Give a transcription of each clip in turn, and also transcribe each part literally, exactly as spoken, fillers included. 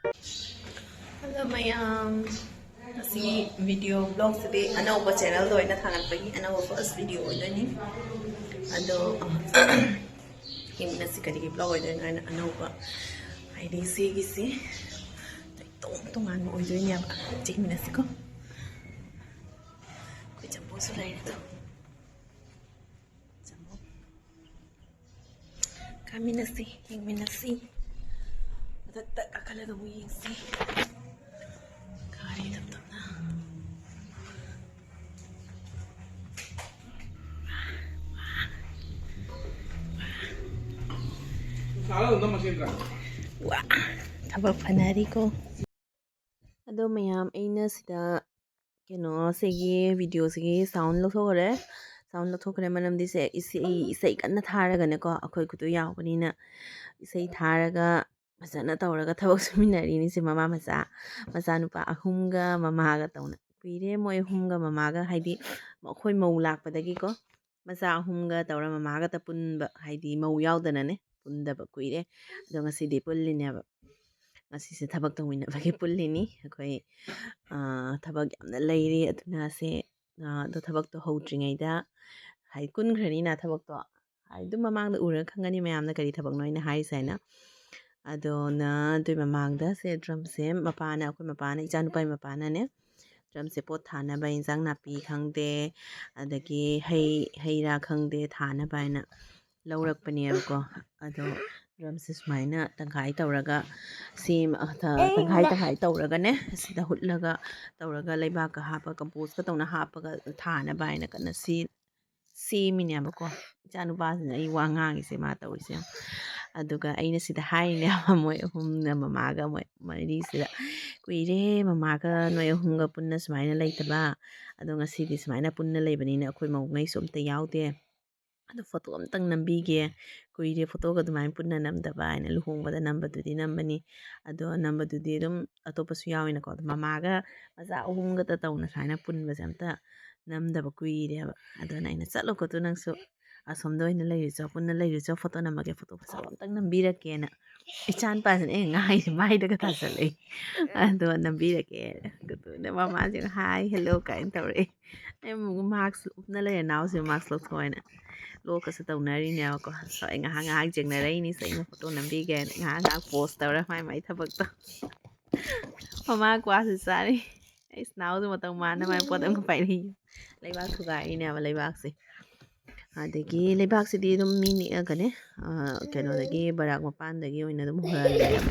Hello ꯃꯌꯥꯝ, ꯉꯁꯤ video vlogꯁꯤꯗꯤ ꯑꯅꯧꯕ channelꯗ ꯑꯣꯏꯅ ꯊꯥꯒꯠꯄꯒꯤ ꯑꯅꯧꯕ first video ꯑꯣꯏꯗꯣꯏꯅꯤ꯫ ꯑꯗꯣ ꯌꯦꯡꯃꯤꯟꯅꯁꯤ ꯀꯔꯤꯒꯤ vlog ꯑꯣꯏꯗꯣꯏꯅꯣ ꯍꯥꯏꯅ꯫ ꯑꯅꯧꯕ ꯍꯥꯏꯗꯤ ꯁꯤꯒꯤꯁꯤ ꯇꯣꯡ ꯇꯣꯉꯥꯟꯕ ꯑꯣꯏꯗꯣꯏꯅꯦꯕ꯫ ꯌꯦꯡꯃꯤꯟꯅꯁꯤꯀꯣ꯫ ꯑꯩꯈꯣꯏ ꯆꯝꯐꯨꯠꯁꯨ ꯂꯩꯔꯦ ꯑꯗꯣ꯫ ꯆꯝꯐꯨꯠ꯫ ꯀꯥꯃꯤꯟꯅꯁꯤ, ꯌꯦꯡꯃꯤꯟꯅꯁꯤ꯫ ꯃꯊꯛꯇ ꯀꯥꯈꯠꯂꯒ ꯑꯃꯨꯛ ꯌꯦꯡꯁꯤ꯫ ꯒꯥꯔꯤ ꯇꯞ ꯇꯞꯅ꯫ ꯋꯥ, ꯊꯕꯛ ꯐꯅꯔꯤꯀꯣ꯫ ꯑꯗꯣ ꯃꯌꯥꯝ, ꯑꯩꯅ ꯁꯤꯗ ꯀꯩꯅꯣ, ꯁꯤꯒꯤ videoꯁꯤꯒꯤ sound ꯂꯧꯊꯣꯛꯈ꯭ꯔꯦ꯫ Sound ꯂꯧꯊꯣꯛꯈ꯭ꯔꯦ ꯃꯔꯝꯗꯤ ꯁꯦ ꯏꯁꯩ, ꯏꯁꯩ ꯀꯟꯅ ꯊꯥꯔꯒꯅꯦꯀꯣ, ꯑꯩꯈꯣꯏ ꯈꯨꯠꯇꯨ ꯌꯥꯎꯕꯅꯤꯅ ꯏꯁꯩ ꯊꯥꯔꯒ ꯐꯖꯅ ꯇꯧꯔꯒ ꯊꯕꯛ ꯁꯨꯃꯤꯟꯅꯔꯤꯅꯤ ꯁꯦ ꯃꯃꯥ ꯃꯆꯥ, ꯃꯆꯥꯅꯨꯄꯥ ꯑꯍꯨꯝꯒ ꯃꯃꯥꯒ ꯇꯧꯅ꯫ ꯀꯨꯏꯔꯦ ꯃꯣꯏ ꯑꯍꯨꯝꯒ ꯃꯃꯥꯒ, ꯍꯥꯏꯗꯤ ꯑꯩꯈꯣꯏ ꯃꯧ ꯂꯥꯛꯄꯗꯒꯤꯀꯣ, ꯃꯆꯥ ꯑꯍꯨꯝꯒ ꯇꯧꯔ ꯃꯃꯥꯒꯇ ꯄꯨꯟꯕ, ꯍꯥꯏꯗꯤ ꯃꯧ ꯌꯥꯎꯗꯅꯅꯦ ꯄꯨꯟꯗꯕ ꯀꯨꯏꯔꯦ꯫ ꯑꯗꯣ ꯉꯁꯤꯗꯤ ꯄꯨꯜꯂꯤꯅꯦꯕ꯫ ꯉꯁꯤꯁꯦ ꯊꯕꯛ ꯇꯧꯃꯤꯟꯅꯕꯒꯤ ꯄꯨꯜꯂꯤꯅꯤ ꯑꯩꯈꯣꯏ꯫ ꯑꯥ, ꯊꯕꯛ ꯌꯥꯝꯅ ꯂꯩꯔꯤ, ꯑꯗꯨꯅ ꯁꯦ, ꯑꯥ, ꯑꯗꯣ ꯊꯕꯛꯇꯣ ꯍꯧꯗ꯭ꯔꯤꯉꯩꯗ ꯍꯥꯏ ꯀꯨꯟꯈ꯭ꯔꯅꯤꯅ ꯊꯕꯛꯇꯣ꯫ ꯍꯥꯏ ꯑꯗꯨꯝ ꯃꯃꯥꯡꯗ ꯎꯔꯒ ꯈꯪꯒꯅꯤ ꯃꯌꯥꯝꯅ ꯀꯔꯤ ꯊꯕꯛꯅꯣ ꯑꯩꯅ ꯍꯥꯏꯔꯤꯁꯦ ꯍꯥꯏꯅ꯫ ꯑꯗꯨꯅ ꯑꯗꯨꯏ ꯃꯃꯥꯡꯗ ꯁꯦ drumꯁꯦ ꯃꯄꯥꯅ, ꯑꯩꯈꯣꯏ ꯃꯄꯥꯅ, ꯏꯆꯥꯅꯨꯄꯥꯒꯤ ꯃꯄꯥꯅꯅꯦ, drumꯁꯦ ꯄꯣꯠ ꯊꯥꯅꯕ, ꯏꯟꯖꯥꯡ ꯅꯥꯄꯤ ꯈꯪꯗꯦ, ꯑꯗꯒꯤ ꯍꯩ, ꯍꯩ ꯔꯥ ꯈꯪꯗꯦ ꯊꯥꯅꯕ ꯍꯥꯏꯅ ꯂꯧꯔꯛꯄꯅꯦꯕꯀꯣ꯫ ꯑꯗꯣ drumꯁꯦ ꯁꯨꯃꯥꯏꯅ ꯇꯪꯈꯥꯏ ꯇꯧꯔꯒ ꯁꯦꯝ-, ꯑ, ꯇ-, ꯇꯪꯈꯥꯏ ꯇꯪꯈꯥꯏ ꯇꯧꯔꯒꯅꯦ, ꯁꯤꯗ ꯍꯨꯠꯂꯒ ꯇꯧꯔꯒ ꯂꯩꯕꯥꯛꯀ ꯍꯥꯞꯄ, compost ꯇꯧꯅ ꯍꯥꯞꯄꯒ ꯊꯥꯅꯕ ꯍꯥꯏꯅ ꯀꯟꯅ ꯁꯤ-, ꯁꯦꯝꯃꯤꯅꯦꯕꯀꯣ꯫ ꯏꯆꯥꯅꯨꯄꯥꯁꯤꯅ ꯑꯩ ꯋꯥ ꯉꯥꯡꯉꯤꯁꯦ ꯃꯥ ꯇꯧꯔꯤꯁꯦ ꯌꯦꯡꯉꯣ꯫ ꯑꯗꯨꯒ ꯑꯩꯅ ꯁꯤꯗ ꯍꯥꯏꯔꯤꯅꯦꯕ, ꯃꯣꯏ ꯑꯍꯨꯝꯅ, ꯃꯃꯥꯒ ꯃꯣꯏ ꯃꯔꯤꯁꯤꯗ, "ꯀꯨꯏꯔꯦ ꯃꯃꯥꯒ ꯅꯣꯏ ꯑꯍꯨꯝꯒ ꯄꯨꯟꯅ ꯁꯨꯃꯥꯏꯅ ꯂꯩꯇꯕ, ꯑꯗꯣ ꯉꯁꯤꯗꯤ ꯁꯨꯃꯥꯏꯅ ꯄꯨꯟꯅ ꯂꯩꯕꯅꯤꯅ ꯑꯩꯈꯣꯏ ꯃꯧꯉꯩꯁꯨ ꯑꯝꯇ ꯌꯥꯎꯗꯦ, ꯑꯗꯣ photo ꯑꯝꯇꯪ ꯅꯝꯕꯤꯒꯦ, ꯀꯨꯏꯔꯦ photoꯒ ꯑꯗꯨꯃꯥꯏꯅ ꯄꯨꯟꯅ ꯅꯝꯗꯕ" ꯍꯥꯏꯅ꯫ ꯂꯨꯍꯣꯡꯕꯗ ꯅꯝꯕꯗꯨꯗꯤ ꯅꯝꯕꯅꯤ, ꯑꯗꯣ ꯅꯝꯕꯗꯨꯗꯤ ꯑꯗꯨꯝ ꯑꯇꯣꯞꯄꯁꯨ ꯌꯥꯎꯋꯤꯅꯀꯣ꯫ ꯑꯗꯣ ꯃꯃꯥꯒ ꯃꯆꯥ ꯑꯍꯨꯝꯒꯇ ꯇꯧꯅ ꯁꯨꯃꯥꯏꯅ ꯄꯨꯟꯕꯁꯦ ꯑꯝꯇ ꯅꯝꯗꯕ ꯀꯨꯏꯔꯦꯕ꯫ ꯑꯗꯨꯅ ꯑꯩꯅ, "ꯆꯠꯂꯣ ꯀꯣꯇꯨ ꯅꯪꯁꯨ, ꯑꯁꯣꯝꯗ ꯑꯣꯏꯅ ꯂꯩꯔꯨꯆꯣ, ꯄꯨꯟꯅ ꯂꯩꯔꯨꯆꯣ, ꯐꯣꯇꯣ ꯅꯝꯃꯒꯦ, ꯐꯣꯇꯣ ꯐꯖꯕ ꯑꯝꯇꯪ ꯅꯝꯕꯤꯔꯛꯀꯦꯅ ꯏꯆꯥ ꯅꯨꯄꯥꯁꯤꯅ ꯑꯩꯅ ꯉꯥꯡꯉꯤꯁꯦ ꯃꯥꯏꯗꯒ ꯊꯥꯖꯜꯂꯛꯏ꯫ ꯑꯗꯣ ꯅꯝꯕꯤꯔꯛꯀꯦ꯫ ꯑꯗꯨꯅ ꯃꯃꯥꯁꯤꯅ "ꯍꯥꯏ, ꯍꯦꯜꯂꯣ" ꯀꯥꯏꯅ ꯇꯧꯔꯛꯏ꯫ ꯑꯩ ꯑꯃꯨꯛ ꯃꯥꯛꯁ ꯎꯞꯅ ꯂꯩꯔꯦ, ꯅꯥꯎꯁꯦ ꯃꯥꯛꯁ ꯂꯧꯊꯣꯛꯑꯣꯅ꯫ ꯂꯣꯛꯀꯁꯦ ꯇꯧꯅꯔꯤꯅꯦꯕꯀꯣ꯫ ꯑꯗꯣ ꯑꯩ ꯉꯥꯏꯍꯥꯛ ꯉꯥꯏꯍꯥꯛ ꯌꯦꯡꯅꯔꯛꯏꯅꯤ, ꯁꯦ ꯑꯩꯅ ꯐꯣꯇꯣ ꯅꯝꯕꯤꯒꯦꯅ ꯉꯥꯏꯍꯥꯛ ꯉꯥꯏꯍꯥꯛ ꯄꯣꯁ ꯇꯧꯔ ꯃꯥꯏ ꯃꯥꯏ ꯊꯕꯛꯇꯣ꯫ ꯃꯃꯥ ꯀ꯭ꯋꯥꯁꯦ ꯆꯥꯔꯤ꯫ ꯑꯩ ꯅꯥꯎꯁꯦ ꯃꯇꯧ ꯃꯥꯟꯅ ꯃꯥꯏ ꯄꯣꯠ ꯑꯃ ꯄꯥꯏꯔꯛꯏ꯫ ꯂꯩꯕꯥꯛ ꯊꯨꯒꯥꯏꯔꯤꯅꯦꯕ ꯂꯩꯕꯥꯛꯁꯦ꯫ ꯑꯗꯒꯤ ꯂꯩꯕꯥꯛꯁꯤꯗꯤ ꯑꯗꯨꯝ ꯃꯤ ꯅꯦꯛꯑꯒꯅꯦ, ꯑ, ꯀꯩꯅꯣꯗꯒꯤ, ꯕꯔꯥꯛ ꯃꯄꯥꯟꯗꯒꯤ ꯑꯣꯏꯅ ꯑꯗꯨꯝ ꯍꯨꯔꯥꯜꯂꯦꯕ꯫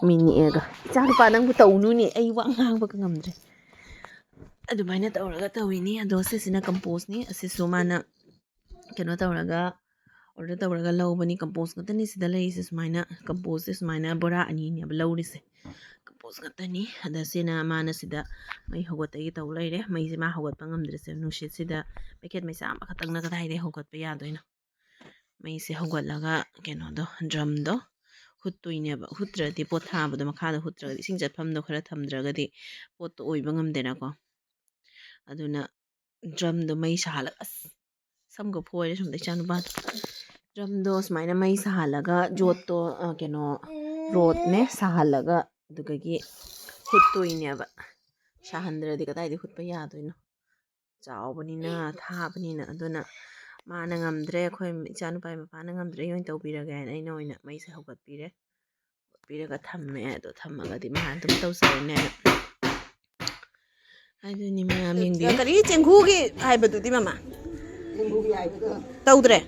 ꯃꯤ ꯅꯦꯛꯑꯒ꯫ "ꯏꯆꯥ ꯅꯨꯄꯥ, ꯅꯪꯕꯨ ꯇꯧꯅꯨꯅꯦ, ꯑꯩ ꯋꯥ ꯉꯥꯡꯕꯒ ꯉꯝꯗ꯭ꯔꯦ"꯫ ꯑꯗꯨꯃꯥꯏꯅ ꯇꯧꯔꯒ ꯇꯧꯋꯤꯅꯤ꯫ ꯑꯗꯣ ꯁꯤꯁꯤꯅ ꯀꯝꯄꯣꯁꯅꯤ꯫ ꯑꯁꯤꯁꯨ ꯃꯥꯅ ꯀꯩꯅꯣ ꯇꯧꯔꯒ, ꯑꯣꯔꯗꯔ ꯇꯧꯔꯒ ꯂꯧꯕꯅꯤ꯫ ꯀꯝꯄꯣꯁ ꯉꯥꯛꯇꯅꯤ ꯁꯤꯗ ꯂꯩꯔꯤꯁꯦ꯫ ꯁꯨꯃꯥꯏꯅ ꯀꯝꯄꯣꯁꯁꯦ ꯁꯨꯃꯥꯏꯅ ꯕꯣꯔꯥ ꯑꯅꯤꯅꯦꯕ ꯂꯧꯔꯤꯁꯦ꯫ ꯀꯝꯄꯣꯁ ꯉꯥꯛꯇꯅꯤ꯫ ꯑꯗ ꯁꯤꯅ ꯃꯥꯅ ꯁꯤꯗ ꯃꯩ ꯍꯧꯒꯠꯇꯒꯤ ꯇꯧ ꯂꯩꯔꯦ꯫ ꯃꯩꯁꯦ ꯃꯥ ꯍꯧꯒꯠꯄ ꯉꯝꯗ꯭ꯔꯤꯁꯦ꯫ ꯅꯨꯡꯁꯤꯠꯁꯤꯗ ꯃꯩꯈꯦꯠ ꯃꯩꯆꯥ ꯑꯃꯈꯛꯇꯪꯅ ꯀꯗꯥꯏꯗꯒꯤ ꯍꯧꯒꯠꯄ ꯌꯥꯗꯣꯏꯅꯣ? ꯃꯩꯁꯦ ꯍꯧꯒꯠꯂꯒ ꯀꯩꯅꯣꯗꯣ, ꯗ꯭ꯔꯝꯗꯣ ꯍꯨꯠꯇꯣꯏꯅꯦꯕ꯫ ꯍꯨꯠꯇ꯭ꯔꯗꯤ, ꯄꯣꯠ ꯊꯥꯕꯗꯣ ꯃꯈꯥꯗ ꯍꯨꯠꯇ꯭ꯔꯒꯗꯤ, ꯏꯁꯤꯡ ꯆꯠꯐꯝꯗꯣ ꯈꯔ ꯊꯝꯗ꯭ꯔꯒꯗꯤ ꯄꯣꯠꯇꯣ ꯑꯣꯏꯕ ꯉꯝꯗꯦꯅꯀꯣ꯫ ꯑꯗꯨꯅ ꯗ꯭ꯔꯝꯗꯣ ꯃꯩ ꯁꯥꯍꯜꯂꯒ, ꯑꯁ, ꯁꯝꯒ ꯐꯣꯏꯔꯦ ꯁꯣꯝꯗ ꯏꯆꯥꯅꯨꯄꯥꯗꯣ꯫ ꯗ꯭ꯔꯝꯗꯣ ꯁꯨꯃꯥꯏꯅ ꯃꯩ ꯁꯥꯍꯜꯂꯒ ꯖꯣꯠꯇꯣ, ꯑ, ꯀꯩꯅꯣ, ꯔꯣꯠꯅꯦ ꯁꯥꯍꯜꯂꯒ ꯑꯗꯨꯗꯒꯤ ꯍꯨꯠꯇꯣꯏꯅꯦꯕ꯫ ꯁꯥꯍꯟꯗ꯭ꯔꯗꯤ ꯀꯗꯥꯏꯗꯒꯤ ꯍꯨꯠꯄ ꯌꯥꯗꯣꯏꯅꯣ? ꯆꯥꯎꯕꯅꯤꯅ, ꯊꯥꯕꯅꯤꯅ꯫ ꯑꯗꯨꯅ ꯃꯥꯅ ꯉꯝꯗ꯭ꯔꯦ, ꯑꯩꯈꯣꯏ ꯏꯆꯥꯅꯨꯄꯥꯒꯤ ꯃꯄꯥꯅ ꯉꯝꯗ꯭ꯔꯦ, ꯑꯩ ꯑꯣꯏꯅ ꯇꯧꯕꯤꯔꯒꯦ ꯍꯥꯏꯅ ꯑꯩꯅ ꯑꯣꯏꯅ ꯃꯩꯁꯦ ꯍꯧꯒꯠꯄꯤꯔꯦ꯫ ꯍꯧꯒꯠꯄꯤꯔꯒ ꯊꯝꯃꯦ꯫ ꯑꯗꯣ ꯊꯝꯃꯒꯗꯤ ꯃꯥ ꯑꯗꯨꯝ ꯇꯧꯖꯔꯅꯦꯅ꯫ ꯑꯗꯨꯅꯤ ꯃꯌꯥꯝ ꯌꯦꯡꯕꯤꯌꯨ꯫ ꯀꯔꯤ ꯆꯦꯡꯒꯨꯒꯤ ꯍꯥꯏꯕꯗꯨꯗꯤ, ꯃꯃꯥ? ꯇꯧꯗ꯭ꯔꯦ?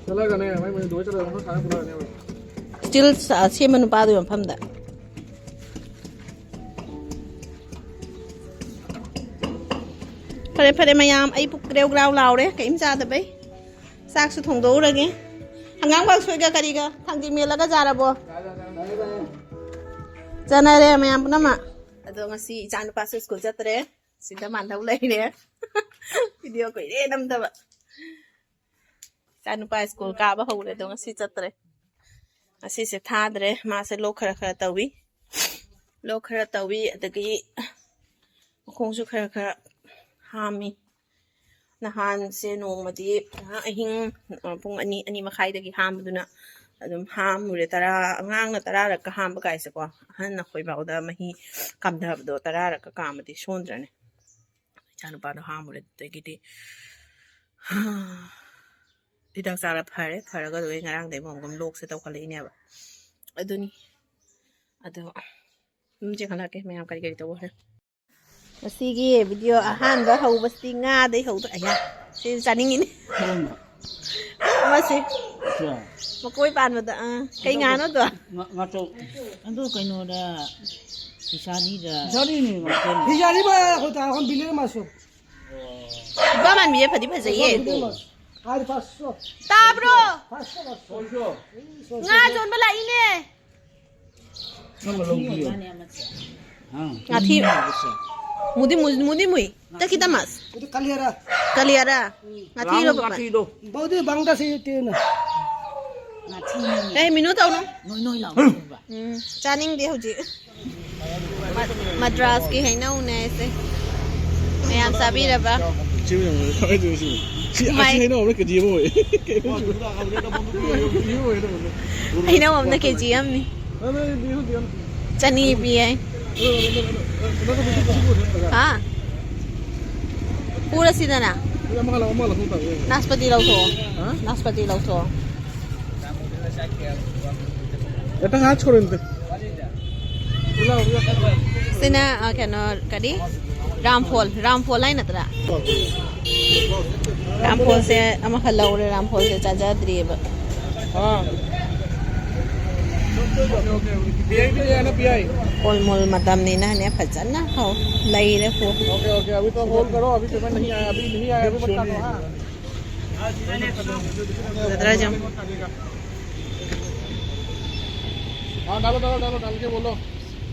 ꯆꯠꯂꯒꯅꯦ, ꯃꯥꯏ ꯃꯩ ꯂꯣꯏ ꯆꯠꯂꯒ ꯃꯈꯥ ꯁꯥꯟꯅ ꯄꯨꯔꯛꯑꯅꯦꯕ꯫ ꯁ꯭ꯇꯤꯜ ꯁꯦꯝꯕ ꯅꯨꯄꯥꯗꯨꯒꯤ ꯃꯐꯝꯗ꯫ ꯐꯔꯦ, ꯐꯔꯦ, ꯃꯌꯥꯝ, ꯑꯩ ꯄꯨꯛ ꯀ꯭ꯔꯦꯎ ꯀ꯭ꯔꯥꯎ ꯂꯥꯎꯔꯦ, ꯀꯔꯤꯝ ꯆꯥꯗꯕꯩ꯫ ꯆꯥꯛꯁꯨ ꯊꯣꯡꯗꯣꯛꯎꯔꯒꯦ꯫ ꯍꯪꯒꯥꯝ ꯀꯥꯡꯁꯣꯏꯒ ꯀꯔꯤꯒ ꯊꯥꯡꯖꯤꯡ ꯃꯦꯠꯂꯒ ꯆꯥꯔꯕꯣ? ꯆꯥꯅꯔꯦ ꯃꯌꯥꯝ ꯄꯨꯝꯅꯃꯛ꯫ ꯑꯗꯣ ꯉꯁꯤ ꯏꯆꯥ ꯅꯨꯄꯥꯁꯨ ꯁ꯭ꯀꯨꯜ ꯆꯠꯇ꯭ꯔꯦ, ꯁꯤꯗ ꯃꯥꯟꯅꯧ ꯂꯩꯔꯦ꯫ ꯚꯤꯗꯤꯑꯣ ꯀꯨꯏꯔꯦ ꯅꯝꯗꯕ꯫ ꯏꯆꯥ ꯅꯨꯄꯥ ꯁ꯭ꯀꯨꯜ ꯀꯥꯕ ꯍꯧꯔꯦ, ꯑꯗꯣ ꯉꯁꯤ ꯆꯠꯇ꯭ꯔꯦ꯫ ꯉꯁꯤꯁꯦ ꯊꯥꯗ꯭ꯔꯦ, ꯃꯥꯁꯦ ꯂꯣꯛ ꯈꯔ ꯈꯔ ꯇꯧꯏ꯫ ꯂꯣꯛ ꯈꯔ ꯇꯧꯏ, ꯑꯗꯒꯤ ꯃꯈꯣꯡꯁꯨ ꯈꯔ ꯈꯔ ꯍꯥꯝꯃꯤ꯫ ꯅꯍꯥꯟꯁꯦ ꯅꯣꯡꯃꯗꯤ ꯄꯨꯔꯥ ꯑꯍꯤꯡ, ꯑ, ꯄꯨꯡ ꯑꯅꯤ, ꯑꯅꯤ ꯃꯈꯥꯏꯗꯒꯤ ꯍꯥꯝꯕꯗꯨꯅ ꯑꯗꯨꯝ ꯍꯥꯝꯃꯨꯔꯦ꯫ ꯇꯔꯥ, ꯑꯉꯥꯡꯅ ꯇꯔꯥꯔꯛꯀ ꯍꯥꯝꯕ ꯀꯥꯏꯁꯦꯀꯣ, ꯑꯍꯟ ꯑꯩꯈꯣꯏꯐꯥꯎꯗ ꯃꯍꯤ ꯀꯝꯊꯕꯗꯣ ꯇꯔꯥꯔꯛꯀ ꯀꯥꯝꯕꯗꯤ ꯁꯣꯟꯗ꯭ꯔꯅꯦ꯫ ꯏꯆꯥꯅꯨꯄꯥꯗꯣ ꯍꯥꯝꯃꯨꯔꯦ꯫ ꯑꯗꯨꯗꯒꯤꯗꯤ ꯍꯤꯗꯥꯛ ꯆꯥꯔ ꯐꯔꯦ꯫ ꯐꯔꯒ ꯑꯗꯨꯗꯩ ꯉꯔꯥꯡꯗꯩ ꯑꯃꯨꯛ ꯑꯃꯨꯛ ꯂꯣꯛꯁꯦ ꯇꯧꯈꯠꯂꯛꯏꯅꯦꯕ꯫ ꯑꯗꯨꯅꯤ꯫ ꯑꯗꯣ ꯑꯗꯨꯝ ꯆꯦꯟꯈꯠꯂꯛꯀꯦ ꯃꯌꯥꯝ ꯀꯔꯤ ꯀꯔꯤ ꯇꯧꯕ ꯍꯥꯏ꯫ ꯉꯁꯤꯒꯤ ꯚꯤꯗꯤꯑꯣ ꯑꯍꯥꯟꯕ ꯍꯧꯕꯁꯤ ꯉꯥꯗꯩ ꯍꯧꯗꯣꯏ꯫ ꯑꯌꯥ, ꯁꯤ ꯆꯥꯅꯤꯡꯉꯤꯅꯦ꯫ ꯀꯔꯝꯕ? ꯑꯃꯁꯤ꯫ ꯑꯆꯥ꯫ ꯃꯀꯣꯏ ꯄꯥꯟꯕꯗ, ꯑꯥ, ꯀꯩ ꯉꯥꯅꯣꯗꯣ? ꯉꯥ-, ꯉꯥꯆꯧ꯫ ꯑꯗꯣ ꯀꯩꯅꯣꯗ, ꯐꯤꯁꯥꯔꯤꯗ꯫ ꯐꯤꯁꯥꯔꯤꯅꯤ꯫ ꯐꯤꯁꯥꯔꯤ ꯃꯥ ꯑꯩꯈꯣꯏ ꯇꯥ-, ꯑꯩꯈꯣꯏ ꯕꯤꯂꯦꯟ ꯃꯥꯁꯨ꯫ ꯏꯕꯥ ꯃꯥꯟꯕꯤꯁꯦ ꯐꯗꯤ ꯐꯖꯩꯌꯦ꯫ ꯕꯤꯂꯦꯟ ꯃꯥꯁꯨ꯫ ꯍꯥꯏꯗꯤ ꯄꯥꯁꯁꯣ꯫ ꯇꯥꯕ꯭ꯔꯣ? ꯄꯥꯁꯁꯣ, ꯄꯥꯁꯁꯣ꯫ ꯉꯥ ꯌꯣꯟꯕ ꯂꯥꯛꯏꯅꯦ꯫ ꯉꯥꯊꯤ꯫ ꯃꯨꯗꯤ ꯃꯨ-, ꯃꯨꯗꯤ ꯃꯨꯏ꯫ ꯇꯀꯤ ꯇꯃꯁ꯫ ꯑꯗꯨ ꯀꯂꯤꯌꯥꯔꯥ꯫ ꯀꯂꯤꯌꯥꯔꯥ꯫ ꯉꯥꯊꯤꯔꯣ ꯄꯥꯄꯥ? ꯉꯥꯊꯤꯗꯣ꯫ ꯕꯧꯗꯤ ꯕꯪꯗ ꯁꯤ ꯇꯦꯅ꯫ ꯑꯦ, ꯃꯤꯅꯨ ꯇꯧꯅꯨ꯫ ꯅꯣꯏ ꯅꯣꯏ ꯂꯥꯎꯕ꯫ ꯎꯝ, ꯆꯥꯅꯤꯡꯗꯦ ꯍꯧꯖꯤꯛ꯫ ꯃ-, ꯃꯗ꯭ꯔꯥꯁꯀꯤ ꯍꯩꯅꯧꯅꯦ ꯑꯩꯁꯦ꯫ ꯃꯌꯥꯝ ꯆꯥꯕꯤꯔꯕ? ꯁꯤ ꯌꯦꯡꯉꯨ, ꯀꯃꯥꯏꯅ ꯇꯧꯔꯤꯅꯣ ꯁꯤ? ꯁꯤ ꯃꯥꯏ-, ꯑꯁꯤ ꯍꯩꯅꯧ ꯑꯃꯅ ꯀꯦꯖꯤ ꯑꯃ ꯑꯣꯏ꯫ ꯍꯩꯅꯧ ꯑꯃꯅ ꯀꯦꯖꯤ ꯑꯃꯅꯤ꯫ ꯆꯅꯤ ꯄꯤ ꯍꯥꯏ꯫ ꯍꯥ? ꯄꯨꯔꯁꯤꯗꯅ꯫ ꯅꯥꯁꯄꯇꯤ ꯂꯧꯊꯣꯛꯑꯣ꯫ ꯍꯥ? ꯅꯥꯁꯄꯇꯤ ꯂꯧꯊꯣꯛꯑꯣ꯫ ꯁꯤꯅ, ꯑ, ꯀꯩꯅꯣ, ꯀꯔꯤ? ꯔꯥꯝꯐꯣꯜ, ꯔꯥꯝꯐꯣꯜ ꯍꯥꯏ ꯅꯠꯇ꯭ꯔꯥ? ꯔꯥꯝꯐꯣꯜꯁꯦ ꯑꯃꯈꯛ ꯂꯧꯔꯦ, ꯔꯥꯝꯐꯣꯜꯁꯦ ꯆꯥꯖꯗ꯭ꯔꯤꯑꯕ꯫ ꯑꯥ꯫ P I, P I, P I. ꯀꯣꯜꯃꯣꯜ ꯃꯇꯝꯅꯤꯅꯅꯦ ꯐꯖꯅ ꯍꯧ-, ꯂꯩꯔꯦ ꯄꯣ꯫ OK, OK, अभी तो होल्ड करो, अभी पेमेंट नहीं आया, अभी नहीं आया, अभी मत काटो, हाँ। ꯐꯖꯗ꯭ꯔꯥ ꯌꯦꯡꯉꯨ꯫ हाँ, डालो, डालो, डालो, डाल के बोलो।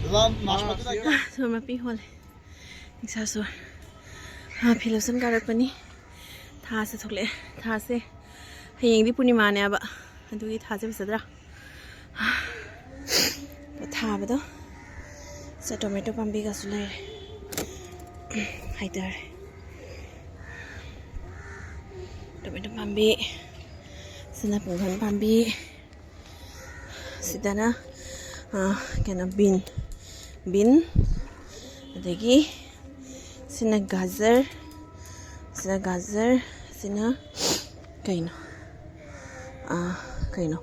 हाँ, ꯁꯣꯔ ꯃꯄꯤ ꯍꯣꯜꯂꯦ꯫ ꯅꯨꯡꯁꯥ ꯁꯣꯔ꯫ ꯍꯥ, ꯐꯤ ꯂꯣꯁꯟ ꯀꯥꯔꯛꯄꯅꯤ꯫ ꯊꯥꯁꯦ ꯊꯣꯛꯂꯛꯑꯦ꯫ ꯊꯥꯁꯦ ꯍꯌꯦꯡꯗꯤ ꯄꯨꯔꯅꯤꯃꯥꯅꯦꯕ꯫ ꯑꯗꯨꯒꯤ ꯊꯥꯁꯦ ꯐꯖꯗ꯭ꯔꯥ? ꯊꯥꯕꯗꯣ꯫ ꯁꯦ ꯇꯣꯃꯦꯇꯣ ꯄꯥꯝꯕꯤꯒꯁꯨ ꯂꯩꯔꯦ꯫ ꯍꯥꯏꯇꯥꯔꯦ꯫ Tomato ꯄꯥꯝꯕꯤ, ꯁꯤꯅ ꯄꯨꯡꯗꯣꯟ ꯄꯥꯝꯕꯤ, ꯁꯤꯗꯅ, ꯑ, ꯀꯩꯅꯣ, bean, bean, ꯑꯗꯒꯤ ꯁꯤꯅ ꯒꯥꯖꯔ, ꯁꯤꯅ ꯒꯥꯖꯔ, ꯁꯤꯅ ꯀꯩꯅꯣ, ꯑ, ꯀꯩꯅꯣ,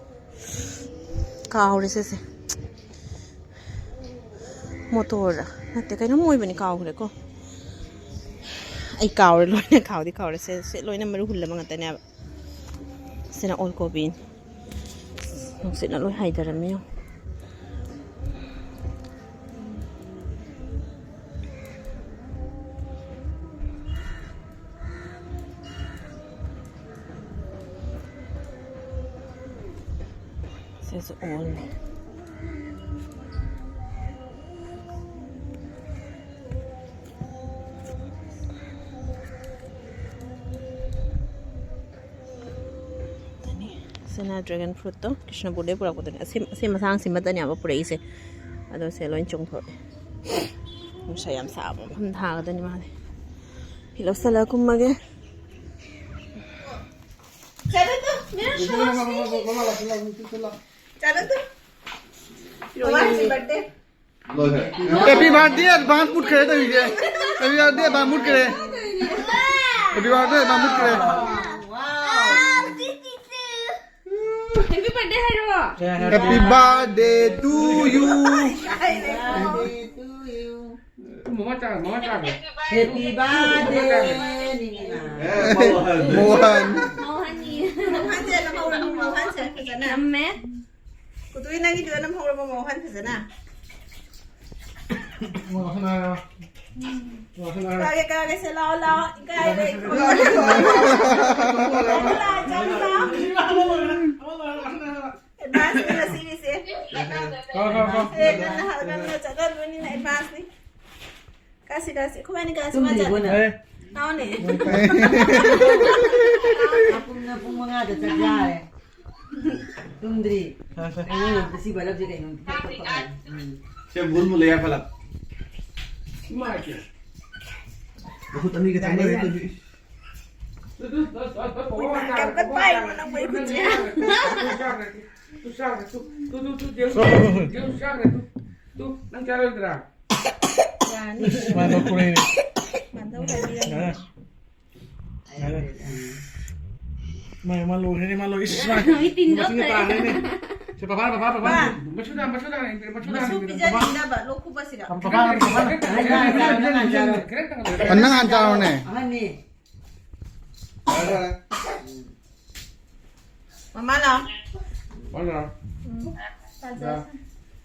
ꯀꯥꯎꯔꯦ ꯁꯤꯁꯦ꯫ ꯃꯣꯇꯣꯔ ꯅꯠꯇꯦ, ꯀꯩꯅꯣꯝ ꯑꯣꯏꯕꯅꯤ, ꯀꯥꯎꯈ꯭ꯔꯦꯀꯣ꯫ ꯑꯩ ꯀꯥꯎꯔꯦ, ꯂꯣꯏꯅ ꯀꯥꯎꯗꯤ ꯀꯥꯎꯔꯦ꯫ ꯁꯦ, ꯁꯦ ꯂꯣꯏꯅ ꯃꯔꯨ ꯍꯨꯜꯂꯕ ꯉꯥꯛꯇꯅꯦꯕ꯫ ꯁꯤꯅ ꯑꯣꯜ ꯀꯣꯕꯤꯅꯤ꯫ ꯅꯨꯡꯁꯤꯠꯅ ꯂꯣꯏ ꯍꯥꯏꯊꯔꯝꯃꯤ ꯌꯦꯡꯉꯨ꯫ ꯁꯤꯁꯨ ꯑꯣꯜꯅꯤ꯫ ꯁꯤꯅ dragon fruitꯇꯣ ꯀ꯭ꯔꯤꯁꯅꯄꯨꯔꯗꯩ ꯄꯨꯔꯛꯄꯗꯨꯅꯦ꯫ ꯑꯁꯤ, ꯑꯁꯤ ꯃꯁꯥꯡꯁꯤꯃꯇꯅꯦꯕ ꯄꯨꯔꯛꯏꯁꯦ꯫ ꯑꯗꯣ ꯁꯦ ꯂꯣꯏ ꯆꯣꯡꯊꯣꯛꯑꯦ꯫ ꯅꯨꯡꯁꯥ ꯌꯥꯝ ꯁꯥꯕ ꯃꯐꯝ ꯊꯥꯒꯗꯣꯏꯅꯤ ꯃꯥꯗꯤ꯫ ꯐꯤ ꯂꯧꯁꯜꯂꯒ ꯀꯨꯝꯃꯒꯦ꯫ ꯆꯠꯂꯣ ꯇꯨ, ꯃꯤꯅ ꯁꯣ꯫ ꯆꯠꯂꯣ ꯇꯨ꯫ ꯃꯃꯥꯒꯤ birthday꯫ ꯂꯣꯏꯔꯦ꯫ Happy birthday advance ꯃꯨꯠꯈ꯭ꯔꯦ ꯇꯧꯔꯤꯁꯦ꯫ Happy birthday advance ꯃꯨꯠꯈ꯭ꯔꯦ꯫ Happy birthday advance ꯃꯨꯠꯈ꯭ꯔꯦ꯫ Happy birthday ꯍꯥꯏꯔꯣ꯫ Happy birthday to you꯫ ꯃꯃꯥ ꯆꯥ, ꯃꯃꯥ ꯆꯥ꯫ Happy birthday ꯅꯤꯅꯤꯃ꯫ ꯃꯣꯍꯟ꯫ ꯃꯣꯍꯟꯅꯤ꯫ ꯃꯣꯍꯟꯁꯦ ꯅꯝꯍꯧꯔꯕ, ꯃꯣꯍꯟꯁꯦ ꯐꯖꯅ꯫ ꯅꯝꯃꯦ꯫ ꯀꯨꯇꯨꯏ ꯅꯪꯒꯤꯗꯨꯗ ꯅꯝꯍꯧꯔꯕ, ꯃꯣꯍꯟ ꯐꯖꯅ꯫ ꯃꯣꯍꯟ ꯍꯥꯏꯔꯣ꯫ ꯃꯣꯍꯟ ꯍꯥꯏꯔꯣ꯫ ꯀꯥꯒꯦ, ꯀꯥꯒꯦ, ꯁꯦ ꯂꯥꯛꯑꯣ, ꯂꯥꯛꯑꯣ꯫ ꯏꯀꯥꯏꯔꯦ꯫ ꯂꯥꯛꯑꯣ, ꯂꯥꯛꯑꯣ, ꯆꯪ ꯂꯥꯛꯑꯣ꯫ Advance ꯅꯤ ꯉꯁꯤꯒꯤꯁꯦ꯫ ꯀꯥ, ꯀꯥ, ꯀꯥ꯫ ꯁꯦ, ꯉꯟꯅ ꯍꯜ-, ꯉꯟꯅ ꯆꯠꯂꯗꯣꯏꯅꯤꯅ advance ꯅꯤ꯫ ꯀꯥꯁꯤ, ꯀꯥꯁꯤ꯫ ꯑꯩꯈꯣꯏꯕꯥꯅꯤ ꯀꯥꯁꯤ, ꯃꯥ ꯇꯨꯝꯗ꯭ꯔꯤꯕꯣ ꯆꯠꯂꯣ꯫ ꯅꯪ? ꯑꯦ꯫ ꯂꯥꯛꯑꯣꯅꯦ꯫ ꯄꯨꯡ, ꯄꯨꯡ ꯃꯉꯥꯗ ꯆꯠ ꯌꯥꯔꯦ꯫ ꯇꯨꯝꯗ꯭ꯔꯤ꯫ ꯀꯩꯅꯣ, ꯉꯁꯤ ꯕꯂꯞꯁꯦ ꯀꯩꯅꯣ? ꯎꯝ꯫ ꯁꯦ ꯃꯨꯟ ꯃꯨꯜꯂꯦ ꯌꯥꯏꯐꯂꯥ꯫ ꯏꯃꯥꯏ ꯄꯦꯝꯃ꯫ ꯃꯈꯨꯠ ꯑꯅꯤꯒ ꯊꯪꯅꯔꯦ ꯇꯧꯔꯤꯁꯦ꯫ ꯌꯥꯝ ꯀꯟꯅ ꯄꯥꯏꯔꯨꯅꯨ ꯅꯪ ꯃꯩ ꯈꯨꯠꯁꯦ꯫ ꯇꯨ ꯆꯥꯈ꯭ꯔꯦ, two, two, two, two, James ꯆꯥꯈ꯭ꯔꯦ, ꯇꯨ, ꯖꯦꯝꯁ ꯆꯥꯈ꯭ꯔꯦ, ꯇꯨ, ꯇꯨ, ꯅꯪ ꯆꯥꯔꯣꯏꯗ꯭ꯔꯥ? ꯌꯥꯔꯅꯤ꯫ ꯃꯥ ꯂꯧꯊꯣꯔꯛꯏꯅꯦ꯫ ꯃꯥ ꯂꯧ ꯍꯥꯏꯕꯤꯔꯝꯅꯤ꯫ ꯌꯥꯔꯦ꯫ ꯌꯥꯔꯦ꯫ ꯃꯥ, ꯃꯥ ꯂꯣꯏꯈ꯭ꯔꯦꯅꯦ, ꯃꯥ ꯂꯣꯏ-, ꯏꯁ, ꯃꯥ ꯃꯤ ꯇꯤꯟ ꯃꯆꯤꯟꯒ ꯌꯣꯠꯈ꯭ꯔꯦ꯫ ꯇꯥꯈ꯭ꯔꯦꯅꯦ꯫ ꯁꯦ, ꯄꯄꯥꯅ, ꯄꯄꯥ, ꯄꯄꯥ꯫ ꯃꯥ꯫ ꯃꯆꯨꯗ, ꯃꯆꯨꯗ ꯍꯥꯟꯅ ꯌꯦꯡꯕꯤꯔꯣ, ꯃꯆꯨꯗ ꯃꯆꯨ ꯍꯥꯟꯅ ꯌꯦꯡꯕꯤꯔꯣ, ꯄꯄꯥ꯫ ꯄꯤꯖꯅꯤꯡꯗꯕ ꯂꯣꯛ ꯈꯨꯕꯁꯤꯗ꯫ ꯄꯄꯥꯅ, ꯄꯄꯥꯅ꯫ ꯈꯤꯇꯪ ꯍꯥꯟꯅ ꯆꯥꯔꯣ꯫ ꯈꯤꯇꯪ ꯍꯥꯟꯅ ꯆꯥꯔꯣ꯫ ꯅꯪ ꯍꯥꯟꯅ ꯆꯥꯔꯣꯅꯦ꯫ ꯑꯍꯟꯅꯤ꯫ ꯐꯔꯦ, ꯐꯔꯦ꯫ ꯃꯃꯥ ꯂꯥꯎ꯫ ꯃꯃꯥ ꯂꯥꯎ꯫ ꯎꯝ꯫ ꯆꯥ, ꯆꯥ꯫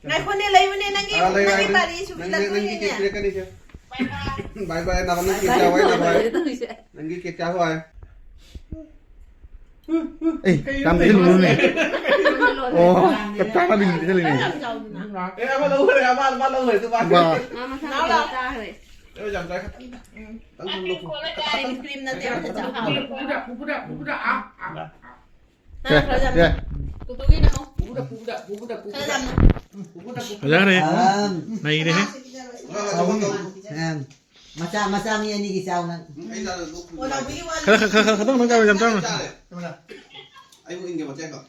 ꯉꯥꯏꯈꯣꯅꯦ, ꯂꯩꯌꯨꯅꯦ, ꯅꯪꯒꯤ, ꯑꯥ, ꯂꯩ, ꯅꯪꯒꯤ ꯂꯩ, ꯄꯥꯔꯤ ꯂꯩ꯫ ꯁꯨꯝ ꯅꯪ, ꯅꯪ, ꯅꯪꯒꯤ ꯂꯥꯛꯇꯣꯏꯅꯦ꯫ ꯀꯦꯛ ꯄꯤꯔꯛꯀꯅꯤꯁꯦ꯫ ꯕꯥꯏ ꯕꯥꯏ, ꯅꯥꯀꯣꯡꯗ ꯀꯦꯛ ꯆꯥꯎ ꯍꯥꯏ, ꯅꯥꯀꯣꯡꯗ꯫ ꯅꯪꯒꯤ ꯀꯦꯛ ꯆꯥꯎ ꯍꯥꯏ꯫ ꯑꯦ, ꯌꯥꯝ ꯄꯤꯖꯜꯂꯨꯅꯨꯅꯦ꯫ ꯑꯣ, ꯆꯞ ꯆꯥꯅ ꯄꯤꯖꯜꯂꯤꯅꯦ꯫ ꯌꯥꯝ ꯆꯥꯎꯗꯅ꯫ ꯑꯦ, ꯑꯃ ꯂꯧꯈ꯭ꯔꯦ, ꯑꯃ, ꯑꯃ ꯂꯧꯈ꯭ꯔꯦ, ꯑꯗꯨ ꯃꯥ꯫ ꯕꯥ꯫ ꯃꯥ ꯃꯁꯥ ꯅꯥꯎ ꯂꯥꯎ꯫ ꯃꯊꯟꯇ ꯆꯥꯈ꯭ꯔꯦ꯫ ꯑꯦ, ꯌꯥꯝ ꯆꯥꯏ, ꯈꯤꯇꯪ꯫ ꯎꯝ꯫ ꯈꯤꯇꯪ ꯂꯧꯊꯣꯛ꯫ ꯀ꯭ꯔꯤꯝ, ꯀ꯭ꯔꯤꯝ ꯅꯠꯇꯦ, ꯑꯝꯇ ꯆꯥꯎ꯫ ꯄꯨꯄꯨꯗ, ꯄꯨꯄꯨꯗ, ꯄꯨꯄꯨꯗ, ꯄꯨꯄꯨꯗ, ꯑꯥ, ꯑꯥ, ꯑꯥ꯫ ꯅꯪ ꯈꯔ ꯌꯥꯝꯅ꯫ ꯌꯥ꯫ ꯄꯨꯄꯨꯒꯤꯅ ꯑꯃꯨꯛ꯫ ꯄꯨꯄꯨꯗ, ꯄꯨꯄꯨꯗ, ꯄꯨꯄꯨꯗ, ꯄꯨꯄꯨꯗ꯫ ꯈꯔ ꯌꯥꯝꯅ꯫ ꯄꯨꯄꯨꯗ, ꯄꯨꯄꯨꯗ꯫ ꯐꯖꯈ꯭ꯔꯦ꯫ ꯑꯥ꯫ ꯅꯩꯔꯦꯍꯦ꯫ ꯉꯥ ꯆꯥꯕ ꯇꯧ꯫ ꯑꯥ꯫ ꯃꯆꯥ, ꯃꯆꯥ ꯃꯤ ꯑꯅꯤꯒꯤ ꯆꯥꯎ ꯅꯪ꯫ ꯑꯩ ꯆꯥꯗ ꯂꯣꯛ ꯈꯨꯕ꯫ ꯑꯣ, ꯅꯥꯎꯕꯤꯒꯤ ꯋꯥ ꯈꯔ, ꯈꯔ, ꯈꯔ, ꯈꯔ, ꯈꯤꯇꯪ, ꯈꯤꯇꯪ ꯆꯥꯎ, ꯌꯥꯝ ꯆꯥꯎꯅ꯫ ꯆꯥꯔꯦ꯫ ꯑꯩꯕꯨ ꯏꯟꯒꯦ ꯃꯆꯦꯠ ꯑꯃ꯫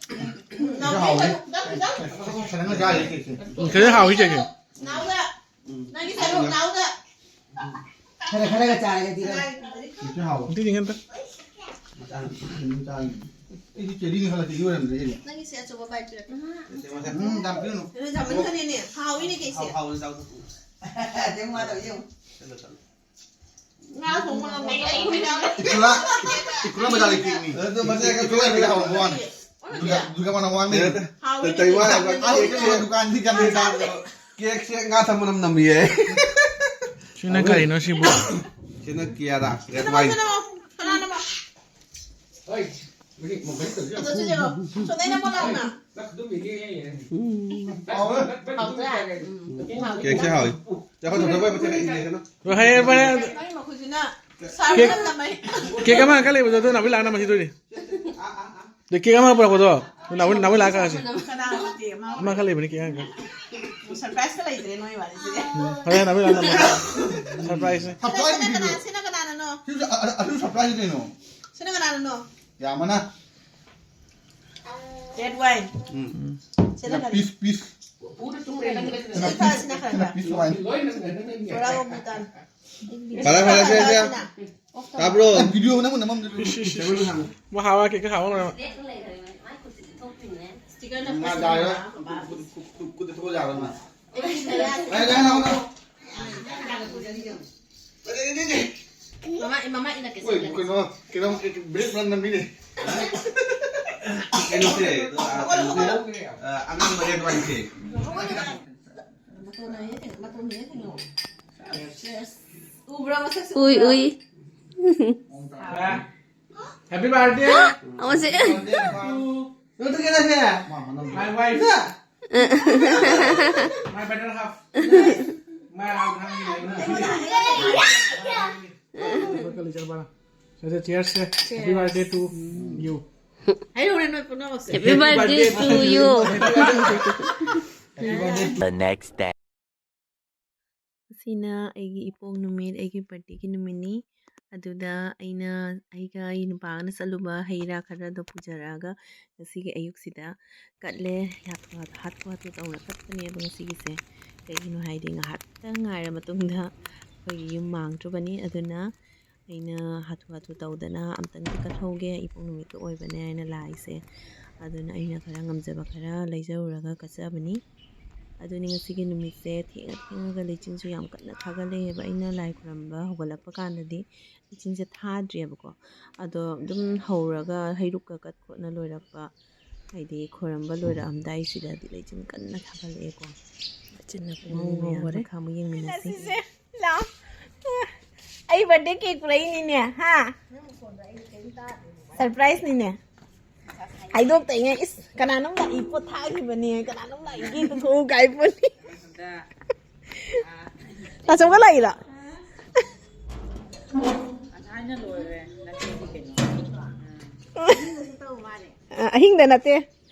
ꯅꯥꯎꯕꯤ ꯈꯤꯇꯪ, ꯈꯤꯇꯪ, ꯈꯤꯇꯪ꯫ ꯈꯤꯇꯪ ꯆꯥꯔꯦ, ꯀꯦꯛꯁꯦ꯫ ꯎꯝ, ꯈꯤꯇꯪ ꯍꯥꯎꯏ, ꯀꯦꯛꯁꯦ꯫ ꯅꯥꯎꯗ꯫ ꯎꯝ꯫ ꯅꯪꯒꯤ ꯁꯔꯨꯛ ꯅꯥꯎꯗ꯫ ꯈꯔ ꯈꯔꯒ ꯆꯥꯔꯒꯗꯤ ꯅꯪ꯫ ꯀꯦꯛꯁꯦ ꯍꯥꯎꯋꯦ꯫ ꯑꯝꯇ ꯌꯦꯡꯒꯦ ꯑꯝꯇ꯫ ꯃꯆꯥ ꯑꯃ꯫ ꯑꯗꯨꯝ ꯆꯥꯔꯤ꯫ ꯑꯩꯗꯤ ꯆꯦꯔꯤꯅ ꯈꯜꯂ ꯆꯦꯔꯤ ꯑꯣꯏꯔꯝꯗ꯭ꯔꯦ ꯑꯩꯗꯤ꯫ ꯅꯪꯒꯤꯁꯦ ꯑꯆꯧꯕ bite ꯄꯤꯔꯛꯀꯦ꯫ ꯎꯝ, ꯌꯥꯝ ꯄꯤꯔꯨꯅꯨ꯫ ꯀꯩꯅꯣ ꯌꯥꯝꯃꯟꯈ꯭ꯔꯦꯅꯦ꯫ ꯍꯥꯎꯋꯤꯅꯦ ꯀꯦꯛꯁꯦ꯫ ꯍꯥꯎ-, ꯍꯥꯎꯅ ꯆꯥꯎ꯫ ꯆꯦꯡ ꯋꯥꯗꯕ ꯌꯦꯡꯉꯨ꯫ ꯆꯠꯂꯣ, ꯆꯠꯂꯣ꯫ ꯉꯥ ꯊꯣꯡꯕ ꯉꯝꯃꯣꯏ꯫ ꯏꯀꯨꯂꯥ, ꯏꯀꯨꯂꯥ ꯕꯖꯥꯔꯒꯤ ꯀꯦꯛꯅꯤ꯫ ꯑꯗꯨ ꯃꯆꯦ ꯏꯀꯨꯂꯥ ꯀꯦꯛ ꯍꯥꯎꯔꯝꯕ ꯋꯥꯅꯤ꯫ ꯗꯨꯀꯥꯟ, ꯗꯨꯀꯥꯟ ꯃꯅꯝ ꯋꯥꯡꯅꯤ꯫ ꯍꯥꯎꯋꯤ꯫ ꯀꯩ ꯋꯥ ꯍꯥꯏꯕ? ꯑꯥ, ꯀꯦꯛꯁꯦ, ꯗꯨꯀꯥꯟꯗꯤ ꯀꯌꯥꯝ ꯂꯩ ꯇꯥꯕ꯭ꯔꯣ? ꯀꯦꯛꯁꯦ ꯉꯥ ꯊꯝꯕ ꯃꯅꯝ ꯅꯝꯃꯤꯌꯦ꯫ ꯁꯤꯅ ꯀꯔꯤꯅꯣ ꯁꯤꯕꯨ? ꯁꯤꯅ ꯀꯤꯌꯥꯔꯥ, red wine꯫ ꯀꯅꯥꯅꯣ? ꯀꯅꯥꯅꯣ? ꯍꯣꯏ꯫ ꯑꯗꯣ ꯁꯤꯁꯦ ꯁꯣꯝꯗꯩꯅ ꯄꯣꯂꯥꯎꯅ꯫ ꯎꯝ꯫ ꯍꯥꯎꯋꯦ꯫ ꯍꯥꯎꯇ꯭ꯔꯥ? ꯎꯝ꯫ ꯀꯦꯛꯁꯦ ꯍꯥꯎꯋꯤ꯫ ꯆꯥꯛꯈꯨꯝ ꯊꯣꯡꯗꯣꯛꯄꯩ ꯃꯊꯦꯜ ꯏꯟꯒꯦ ꯀꯩꯅꯣ꯫ ꯍꯣꯏ, ꯍꯣꯏ, ꯍꯣꯏ꯫ ꯃꯥꯏ ꯃꯈꯨꯠꯁꯤꯅ ꯀꯦꯛ, ꯁꯥꯕ ꯅꯝꯃꯦ꯫ ꯀꯦꯛ ꯑꯃ ꯀ ꯂꯩꯕꯗꯣ ꯑꯗꯨ ꯅꯥꯎꯕꯤ ꯂꯥꯛꯑ ꯅꯝꯃꯁꯤ ꯑꯗꯨꯗꯤ꯫ ꯑꯗ ꯀꯦꯛ ꯑꯃ ꯄꯨꯔꯛꯄꯗꯣ ꯅꯥꯎꯕꯤ, ꯅꯥꯎꯕꯤ ꯂꯥꯛꯑ ꯀꯛꯑꯁꯤ꯫ ꯀꯅꯥ ꯅꯠꯇꯦ, ꯃꯥ꯫ ꯑꯃ ꯀ ꯂꯩꯕꯅꯤ ꯀꯦꯛ ꯑꯃ ꯀ꯫ ꯁꯔꯄ꯭ꯔꯥꯏꯁꯀ ꯂꯩꯇ꯭ꯔꯦ ꯅꯣꯏ ꯋꯥꯔꯤꯁꯤꯗꯤ꯫ ꯍꯣꯔꯦꯟ ꯑꯃꯨꯛ ꯌꯥꯝꯅ ꯁꯔꯄ꯭ꯔꯥꯏꯁꯁꯦ꯫ ꯁꯤꯅ ꯀꯅꯥ, ꯁꯤꯅ ꯀꯅꯥꯅꯅꯣ? ꯁꯤꯁꯨ ꯑ-, ꯑ-, ꯑꯗꯨ ꯁꯔꯄ꯭ꯔꯥꯏꯁ ꯀꯩꯅꯣ? ꯁꯤꯅ ꯀꯅꯥꯅꯅꯣ? ꯌꯥꯝꯕꯅ꯫ Red wine. ꯎꯝ꯫ ꯁꯤꯅ ꯀꯔꯤ? Piece, piece. ꯁꯤꯅ ꯈꯔ, ꯁꯤꯅ ꯈꯔ ꯈꯔ꯫ Piece wine. ꯄꯨꯔꯥ ꯑꯣꯃꯨꯇꯥꯟ꯫ ꯐꯔꯦ, ꯐꯔꯦ, ꯁꯦ, ꯁꯦ꯫ ꯇꯥꯕ꯭ꯔꯣ? ꯑꯦ, ꯚꯤꯗꯤꯑꯣ ꯅꯪꯕꯨ ꯅꯝꯃꯝꯗ꯭ꯔꯦ꯫ ꯏꯁ, ꯏꯁ, ꯏꯁ, ꯏꯁ꯫ ꯃꯥ ꯍꯥꯋꯥ ꯀꯦꯛ ꯍꯥꯎꯕ ꯂꯣꯏꯔꯦ꯫ ꯁ꯭ꯇꯤꯀꯔ ꯅꯞꯄꯁꯤꯅ ꯃꯥ ꯌꯥꯔꯣꯏ꯫ ꯈꯨꯠ, ꯈꯨꯠ, ꯈꯨꯠ, ꯈꯨꯠꯇ ꯊꯣꯛꯑ ꯌꯥꯔꯣꯏ ꯃꯥ꯫ ꯑꯩ ꯌꯥꯔꯦ, ꯌꯥꯔꯦ, ꯌꯥꯔꯦ, ꯌꯥꯔꯦ꯫ ꯃꯃꯥ, ꯃꯃꯥ ꯏꯜꯂꯛꯀꯦ, ꯍꯣꯏ, ꯏꯜꯂꯛꯀꯦ꯫ ꯀꯩꯅꯣ, ꯀꯩꯅꯣ, ꯕ꯭ꯔꯦꯛ ꯃꯅꯝ ꯅꯝꯃꯤꯅꯦ꯫ ꯀꯩꯅꯣꯁꯦ, ꯑ, ꯑꯉꯥꯡꯕ ꯔꯦꯗ ꯋꯥꯏꯟꯁꯦ꯫ ꯃꯇꯣꯟ ꯍꯥꯏꯌꯦ, ꯃꯇꯣꯟ ꯍꯥꯏꯌꯦ ꯀꯩꯅꯣ? ꯎꯕ꯭ꯔꯥ ꯃꯁꯛꯁꯤꯕꯣ? ꯎꯏ, ꯎꯏ꯫ Happy birthday ꯑꯃꯁꯦ꯫ To ꯅꯪ ꯇꯨ ꯀꯩꯗꯧꯒꯦ? My wife. My better half. My half. ꯆꯠꯂꯦ, ꯆꯠꯂꯦ, ꯄꯥꯔꯣ꯫ ꯆꯠꯂꯦ, cheers say. Happy birthday to you. ꯍꯥꯏꯔꯛꯎꯅꯦ ꯅꯣꯏ ꯄꯨꯝꯅꯃꯛꯁꯦ꯫ Happy birthday to you. Happy birthday. The next day. ꯑꯁꯤꯅ ꯑꯩꯒꯤ ꯏꯄꯣꯛ ꯅꯨꯃꯤꯠ, ꯑꯩꯒꯤ ꯕꯥꯔꯗꯦꯒꯤ ꯅꯨꯃꯤꯠꯅꯤ꯫ ꯑꯗꯨꯗ ꯑꯩꯅ, ꯑꯩꯒ ꯑꯩ ꯅꯨꯄꯥꯒꯅ ꯆꯠꯂꯨꯕ ꯍꯩ ꯔꯥ ꯈꯔꯗꯣ ꯄꯨꯖꯔꯛꯑꯒ ꯉꯁꯤꯒꯤ ꯑꯌꯨꯛꯁꯤꯗ ꯀꯠꯂꯦ꯫ ꯍꯥꯊꯨ ꯍꯥꯊꯨ, ꯍꯥꯊꯨ ꯍꯥꯊꯨ ꯇꯧꯅ ꯀꯠꯄꯅꯦꯕ ꯉꯁꯤꯒꯤꯁꯦ꯫ ꯀꯩꯒꯤꯅꯣ ꯍꯥꯏꯗꯤ ꯉꯥꯏꯍꯥꯛꯇꯪ ꯉꯥꯏꯔ ꯃꯇꯨꯡꯗ ꯑꯩꯈꯣꯏꯒꯤ ꯌꯨꯝ ꯃꯥꯡꯗ꯭ꯔꯨꯕꯅꯤ꯫ ꯑꯗꯨꯅ ꯑꯩꯅ ꯍꯥꯊꯨ ꯍꯥꯊꯨ ꯇꯧꯗꯅ ꯑꯝꯇꯪꯗꯤ ꯀꯠꯍꯧꯒꯦ, ꯏꯄꯣꯛ ꯅꯨꯃꯤꯠꯀ ꯑꯣꯏꯕꯅꯦ ꯍꯥꯏꯅ ꯂꯥꯏꯁꯦ꯫ ꯑꯗꯨꯅ ꯑꯩꯅ ꯈꯔ ꯉꯝꯖꯕ ꯈꯔ ꯂꯩꯖꯔꯨꯔꯒ ꯀꯠꯆꯕꯅꯤ꯫ ꯑꯗꯨꯅꯤ ꯉꯁꯤꯒꯤ ꯅꯨꯃꯤꯠꯁꯦ ꯊꯦꯡꯉ ꯊꯦꯡꯉꯒ ꯂꯩꯆꯤꯟꯁꯨ ꯌꯥꯝ ꯀꯟꯅ ꯊꯥꯒꯠꯂꯛꯑꯦꯕ꯫ ꯑꯩꯅ ꯂꯥꯏ ꯈꯨꯔꯝꯕ ꯍꯧꯒꯠꯂꯛꯄ ꯀꯥꯟꯗꯗꯤ ꯂꯩꯆꯤꯟꯁꯦ ꯊꯥꯗ꯭ꯔꯦꯕꯀꯣ꯫ ꯑꯗꯣ ꯑꯗꯨꯝ ꯍꯧꯔꯒ ꯍꯩꯔꯨꯛꯀ ꯀꯠ ꯈꯣꯠꯅ ꯂꯣꯏꯔꯛꯄ, ꯍꯥꯏꯗꯤ ꯈꯣꯏꯔꯝꯕ ꯂꯣꯏꯔꯛꯑꯝꯗꯥꯏꯁꯤꯗꯗꯤ ꯂꯩꯆꯤꯟ ꯀꯟꯅ ꯊꯥꯒꯠꯂꯛꯑꯦꯀꯣ꯫ ꯂꯩꯆꯤꯟꯅ ꯄꯨꯡꯉꯧ ꯉꯧꯔꯦ꯫ ꯃꯈꯥ ꯑꯃꯨꯛ ꯌꯦꯡꯃꯤꯟꯅꯁꯤ꯫ ꯁꯤꯁꯦ, ꯂꯥꯎ꯫ ꯑꯩ ꯕꯥꯔꯗꯦ ꯀꯦꯛ ꯄꯨꯔꯛꯏꯅꯤꯅꯦ, ꯍꯥ? ꯁꯔꯄ꯭ꯔꯥꯏꯖꯅꯤꯅꯦ꯫ ꯍꯥꯏꯗꯣꯛꯇꯉꯩ, ꯏꯁ, ꯀꯅꯥꯅꯣꯝ ꯂꯥꯛꯏ, ꯄꯣꯠ ꯊꯥꯈꯤꯕꯅꯦ, ꯀꯅꯥꯅꯣꯝ ꯂꯥꯛꯏ, ꯀꯦꯛꯇꯨ ꯊꯣꯛꯎ ꯀꯥꯏ ꯄꯣꯠꯅꯤ꯫ ꯇꯥꯆꯧꯒ ꯂꯥꯛꯏꯔꯣ? ꯑ, ꯑꯍꯤꯡꯗ ꯅꯠꯇꯦ꯫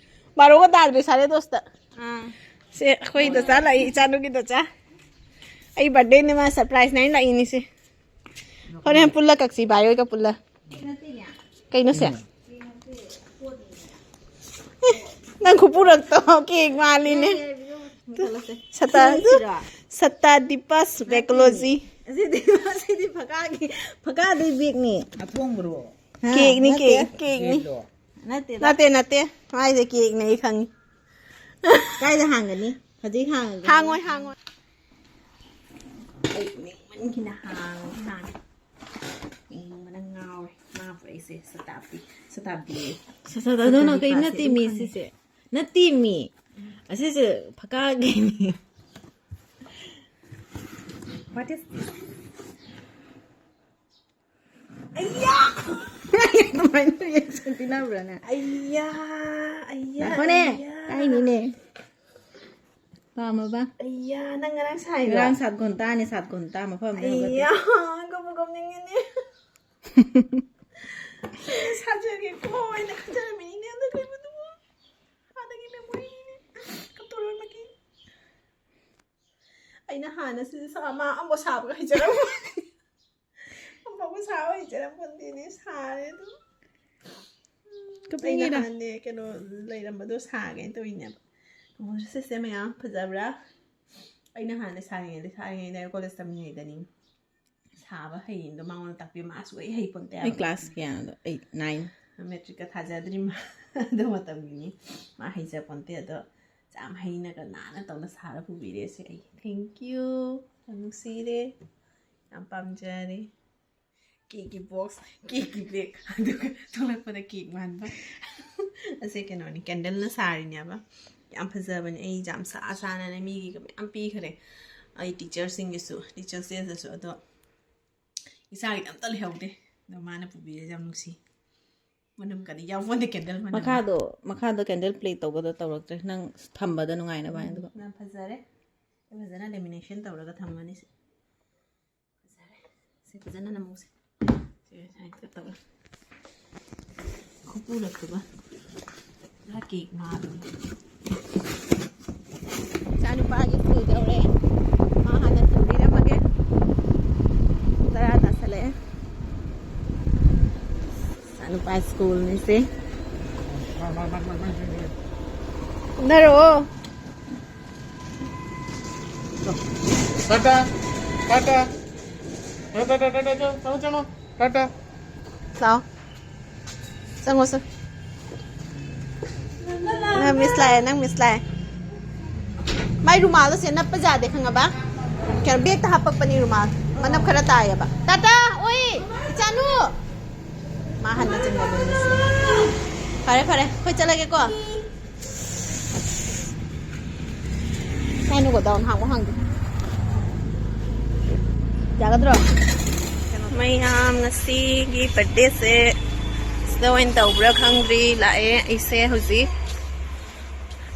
ꯕꯥꯔꯣꯒ ꯇꯥꯗ꯭ꯔꯤ, ꯁꯥꯔꯦ ꯗꯣꯁꯇ꯫ ꯑꯥ꯫ ꯁꯦ, ꯑꯩꯈꯣꯏ ꯗꯣꯆꯥ ꯂꯥꯛꯏ, ꯏꯆꯥꯅꯨꯒꯤ ꯗꯣꯆꯥ꯫ ꯑꯩ ꯕꯥꯔꯗꯦꯅꯦ, ꯃꯥ ꯁꯔꯄ꯭ꯔꯥꯏꯁꯅꯦ ꯑꯩꯅ ꯂꯥꯛꯏꯅꯤꯁꯦ꯫ ꯍꯣꯔꯦꯟ ꯄꯨꯜꯂ ꯀꯛꯁꯤ, ꯚꯥꯏ ꯍꯣꯏꯒ ꯄꯨꯜꯂ꯫ ꯀꯩꯅꯣ ꯁꯦ? ꯅꯪ ꯈꯨꯄꯨꯔꯛꯇꯣ ꯀꯦꯛ ꯃꯥꯜꯂꯤꯅꯦ꯫ ꯁꯇꯥ, ꯁꯇꯥ ꯗꯤꯄꯥꯁ ꯕꯦꯀꯣꯂꯣꯖꯤ꯫ ꯑꯁꯤꯗꯤ, ꯑꯁꯤꯗꯤ ꯐꯀꯥꯒꯤ, ꯐꯀꯥꯗꯩ ꯕꯦꯛꯅꯤ꯫ ꯑꯊꯣꯡꯕꯔꯣ? ꯍꯥ? ꯀꯦꯛꯅꯤ, ꯅꯠꯇꯦ꯫ ꯀꯦꯛ, ꯀꯦꯛꯅꯤ꯫ ꯀꯦꯛꯂꯣ? ꯅꯠꯇꯦꯗ꯫ ꯅꯠꯇꯦ, ꯅꯠꯇꯦ꯫ ꯃꯥꯏꯁꯦ ꯀꯦꯛꯅꯦ, ꯑꯩ ꯈꯪꯉꯤ꯫ ꯀꯥꯏꯗ ꯍꯥꯡꯒꯅꯤ? ꯍꯧꯖꯤꯛ ꯍꯥꯡꯉꯒꯦ꯫ ꯍꯥꯡꯉꯣꯏ, ꯍꯥꯡꯉꯣꯏ꯫ ꯑꯩ ꯎꯅꯤꯡꯃꯟꯈꯤꯅ ꯍꯥꯡꯉꯣꯏ, ꯍꯥꯡꯉꯦ꯫ ꯎꯅꯤꯡꯕꯅ ꯉꯥꯎꯔꯦ꯫ ꯃꯥ ꯄꯨꯔꯛꯏꯁꯦ ꯁꯇꯥꯕꯗꯤ, ꯁꯇꯥꯕꯗꯤ꯫ ꯁꯇꯥꯕꯗꯤ ꯀꯩ ꯅꯠꯇꯦ ꯃꯤ ꯁꯤꯁꯦ꯫ ꯅꯠꯇꯦ ꯃꯤ꯫ ꯑꯁꯤꯁꯦ ꯐꯀꯥꯒꯤꯅꯤ꯫ What is this? ꯑꯩꯌꯥ! ꯀꯃꯥꯏꯅ reaction ꯄꯤꯅꯕ꯭ꯔꯥꯅꯦ? ꯑꯩꯌꯥ! ꯑꯩꯌꯥ! ꯉꯥꯏꯈꯣꯅꯦ! ꯑꯩꯌꯥ! ꯀꯥꯏꯅꯤꯅꯦ? ꯄꯥꯝꯃꯕ? ꯑꯩꯌꯥ! ꯅꯪ ꯉꯔꯥꯡ ꯁꯥꯏꯔꯣ? ꯉꯔꯥꯡ ꯁꯥꯠ ꯘꯟꯇꯥꯅꯦ, ꯁꯥꯠ ꯘꯟꯇꯥ ꯃꯐꯝ ꯑꯃꯗ ꯍꯧꯒꯠꯄꯤ꯫ ꯑꯩꯌꯥ! ꯀꯞꯄꯨ ꯀꯞꯅꯤꯡꯉꯤꯅꯦ꯫ ꯁꯥꯖꯒꯦꯀꯣ ꯍꯥꯏꯅ ꯈꯟꯖꯔꯝꯃꯤꯅꯤꯅꯦ, ꯑꯗꯣ ꯀꯩꯅꯣꯗꯨꯕꯨ ꯍꯥꯟꯅꯒꯤ memoryꯅꯤꯅꯦ꯫ ꯀꯞꯇꯣꯔꯦ ꯃꯥꯒꯤ꯫ ꯑꯩꯅ ꯍꯥꯟꯅ ꯁꯤꯁꯦ ꯁꯥ-, ꯃꯥ ꯑꯃꯨꯛ ꯁꯥꯕꯒ ꯍꯩꯖꯔꯝꯃꯣꯏ꯫ ꯑꯃꯨꯛ ꯁꯥꯕ ꯍꯩꯖꯔꯝꯃꯣꯟꯗꯦꯅꯦ, ꯁꯥꯔꯦ ꯑꯗꯨꯝ꯫ ꯑꯩꯅ ꯀꯞꯅꯤꯡꯉꯤꯔꯥ? ꯍꯥꯟꯅꯅꯦ ꯀꯩꯅꯣ ꯂꯩꯔꯝꯕꯗꯣ ꯁꯥꯒꯦꯅ ꯇꯧꯔꯤꯅꯦꯕ꯫ ꯑꯣ, ꯁꯤꯁꯦ ꯃꯌꯥꯝ ꯐꯖꯕ꯭ꯔꯥ? ꯑꯩꯅ ꯍꯥꯟꯅ ꯁꯥꯔꯤꯉꯩꯗ, ꯁꯥꯔꯤꯉꯩꯗ ꯀꯣꯂꯦꯖ ꯇꯝꯃꯤꯉꯩꯗꯅꯤ꯫ ꯁꯥꯕ ꯍꯩꯌꯦꯗꯣ ꯃꯉꯣꯟꯗ ꯇꯥꯛꯄꯤ, ꯃꯥ ꯁꯨꯛꯍꯩ ꯍꯩꯄꯣꯟꯇꯦ ꯑꯩ ꯍꯥꯏꯕ꯫ Class ꯀꯌꯥꯅꯣ? Eight, nine? Matricꯀ ꯊꯥꯖꯗ꯭ꯔꯤ ꯃꯥ꯫ ꯑꯗꯨ ꯃꯇꯝꯒꯤꯅꯤ꯫ ꯃꯥ ꯍꯩꯖꯄꯣꯟꯇꯦ, ꯑꯗꯣ ꯌꯥꯝ ꯍꯩꯅꯒ ꯅꯥꯟꯅ ꯇꯧꯅ ꯁꯥꯔ ꯄꯨꯕꯤꯔꯦ ꯁꯦ ꯑꯩ꯫ Thank you꯫ ꯌꯥꯝ ꯅꯨꯡꯁꯤꯔꯦ꯫ ꯌꯥꯝ ꯄꯥꯝꯖꯔꯦ꯫ ꯀꯦꯛꯀꯤ box, ꯀꯦꯛꯀꯤ bag, ꯑꯗꯨꯒ ꯊꯣꯛꯂꯛꯄꯗ ꯀꯦꯛ ꯃꯥꯟꯕ꯫ ꯑꯁꯦ ꯀꯩꯅꯣꯅꯤ, candleꯅ ꯁꯥꯔꯤꯅꯦꯕ꯫ ꯌꯥꯝ ꯐꯖꯕꯅꯦ꯫ ꯑꯩ ꯌꯥꯝ ꯁꯥ ꯁꯥꯅꯅꯦ ꯃꯤꯒꯤꯒ ꯃꯌꯥꯝ ꯄꯤꯈ꯭ꯔꯦ꯫ ꯑꯩ teacherꯁꯤꯡꯒꯤꯁꯨ, teachers dayꯗꯁꯨ꯫ ꯑꯗꯣ ꯏꯁꯥꯒꯤꯗꯤ ꯑꯝꯇ ꯂꯩꯍꯧꯗꯦ꯫ ꯑꯗꯣ ꯃꯥꯅ ꯄꯨꯕꯤꯔꯦ, ꯌꯥꯝ ꯅꯨꯡꯁꯤ꯫ ꯃꯅꯝꯒꯗꯤ ꯌꯥꯎꯄꯣꯟꯇꯦ candle ꯃꯅꯝ꯫ ꯃꯈꯥꯗꯣ, ꯃꯈꯥꯗꯣ candle play ꯇꯧꯕꯗꯣ ꯇꯧꯔꯛꯇ꯭ꯔꯦ꯫ ꯅꯪ ꯊꯝꯕꯗ ꯅꯨꯡꯉꯥꯏꯅꯕ ꯍꯥꯏꯅ꯫ ꯎꯝ, ꯑꯗꯨꯒ ꯌꯥꯝ ꯐꯖꯔꯦ꯫ ꯑꯩ ꯐꯖꯅ lamination ꯇꯧꯔꯒ ꯊꯝꯒꯅꯤ ꯁꯤ꯫ ꯐꯖꯔꯦ꯫ ꯁꯤ ꯐꯖꯅ ꯅꯝꯃꯨꯁꯦ꯫ ꯁꯤ ꯁꯨꯃꯥꯏꯅ ꯇꯧꯔꯒ꯫ ꯈꯨꯄꯨ ꯂꯛꯇꯕ꯫ ꯄꯨꯔꯥ ꯀꯦꯛ ꯃꯥꯜꯂꯦ꯫ ꯅꯨꯄꯥ ꯁ꯭ꯀꯨꯜꯅꯤꯁꯦ꯫ ꯎꯅꯔꯣ꯫ ꯇꯥꯇꯥ, ꯇꯥꯇꯥ꯫ ꯇꯥꯇꯥ, ꯇꯥꯇꯥ, ꯇꯥꯇꯥ, ꯆꯪꯉꯣ, ꯆꯪꯉꯣ꯫ ꯇꯥꯇꯥ꯫ ꯂꯥꯛꯑꯣ꯫ ꯆꯪꯉꯣ, ꯆꯪꯉꯣ꯫ ꯅꯪ ꯃꯤꯁ ꯂꯥꯛꯑꯦ, ꯅꯪ ꯃꯤꯁ ꯂꯥꯛꯑꯦ꯫ ꯃꯥꯏ ꯔꯨꯃꯥꯜꯗꯣ ꯁꯦ ꯅꯞꯄ ꯌꯥꯗꯦ, ꯈꯪꯉꯕ? ꯀꯩꯅꯣ, ꯕꯦꯛꯇ ꯍꯥꯄꯛꯄꯅꯤ ꯔꯨꯃꯥꯜ꯫ ꯃꯅꯞ ꯈꯔ ꯇꯥꯏꯌꯦꯕ꯫ ꯇꯥꯇꯥ, ꯑꯣꯏ, ꯏꯆꯥꯅꯨ꯫ ꯃꯥ ꯍꯟꯅ ꯆꯤꯡꯅꯗꯣꯏꯅꯤ꯫ ꯐꯔꯦ, ꯐꯔꯦ, ꯑꯩꯈꯣꯏ ꯆꯠꯂꯒꯦꯀꯣ꯫ ꯀꯥꯏꯅ ꯒꯣꯗꯥꯎꯟ ꯍꯥꯡꯕ ꯍꯥꯡꯗꯦ꯫ ꯌꯥꯒꯗ꯭ꯔꯣ? ꯃꯌꯥꯝ ꯉꯁꯤꯒꯤ ꯕꯥꯔꯗꯦꯁꯦ ꯁꯤꯗ ꯑꯣꯏꯅ ꯇꯧꯕ꯭ꯔꯥ ꯈꯪꯗ꯭ꯔꯤ꯫ ꯂꯥꯛꯑꯦ ꯑꯩꯁꯦ ꯍꯧꯖꯤꯛ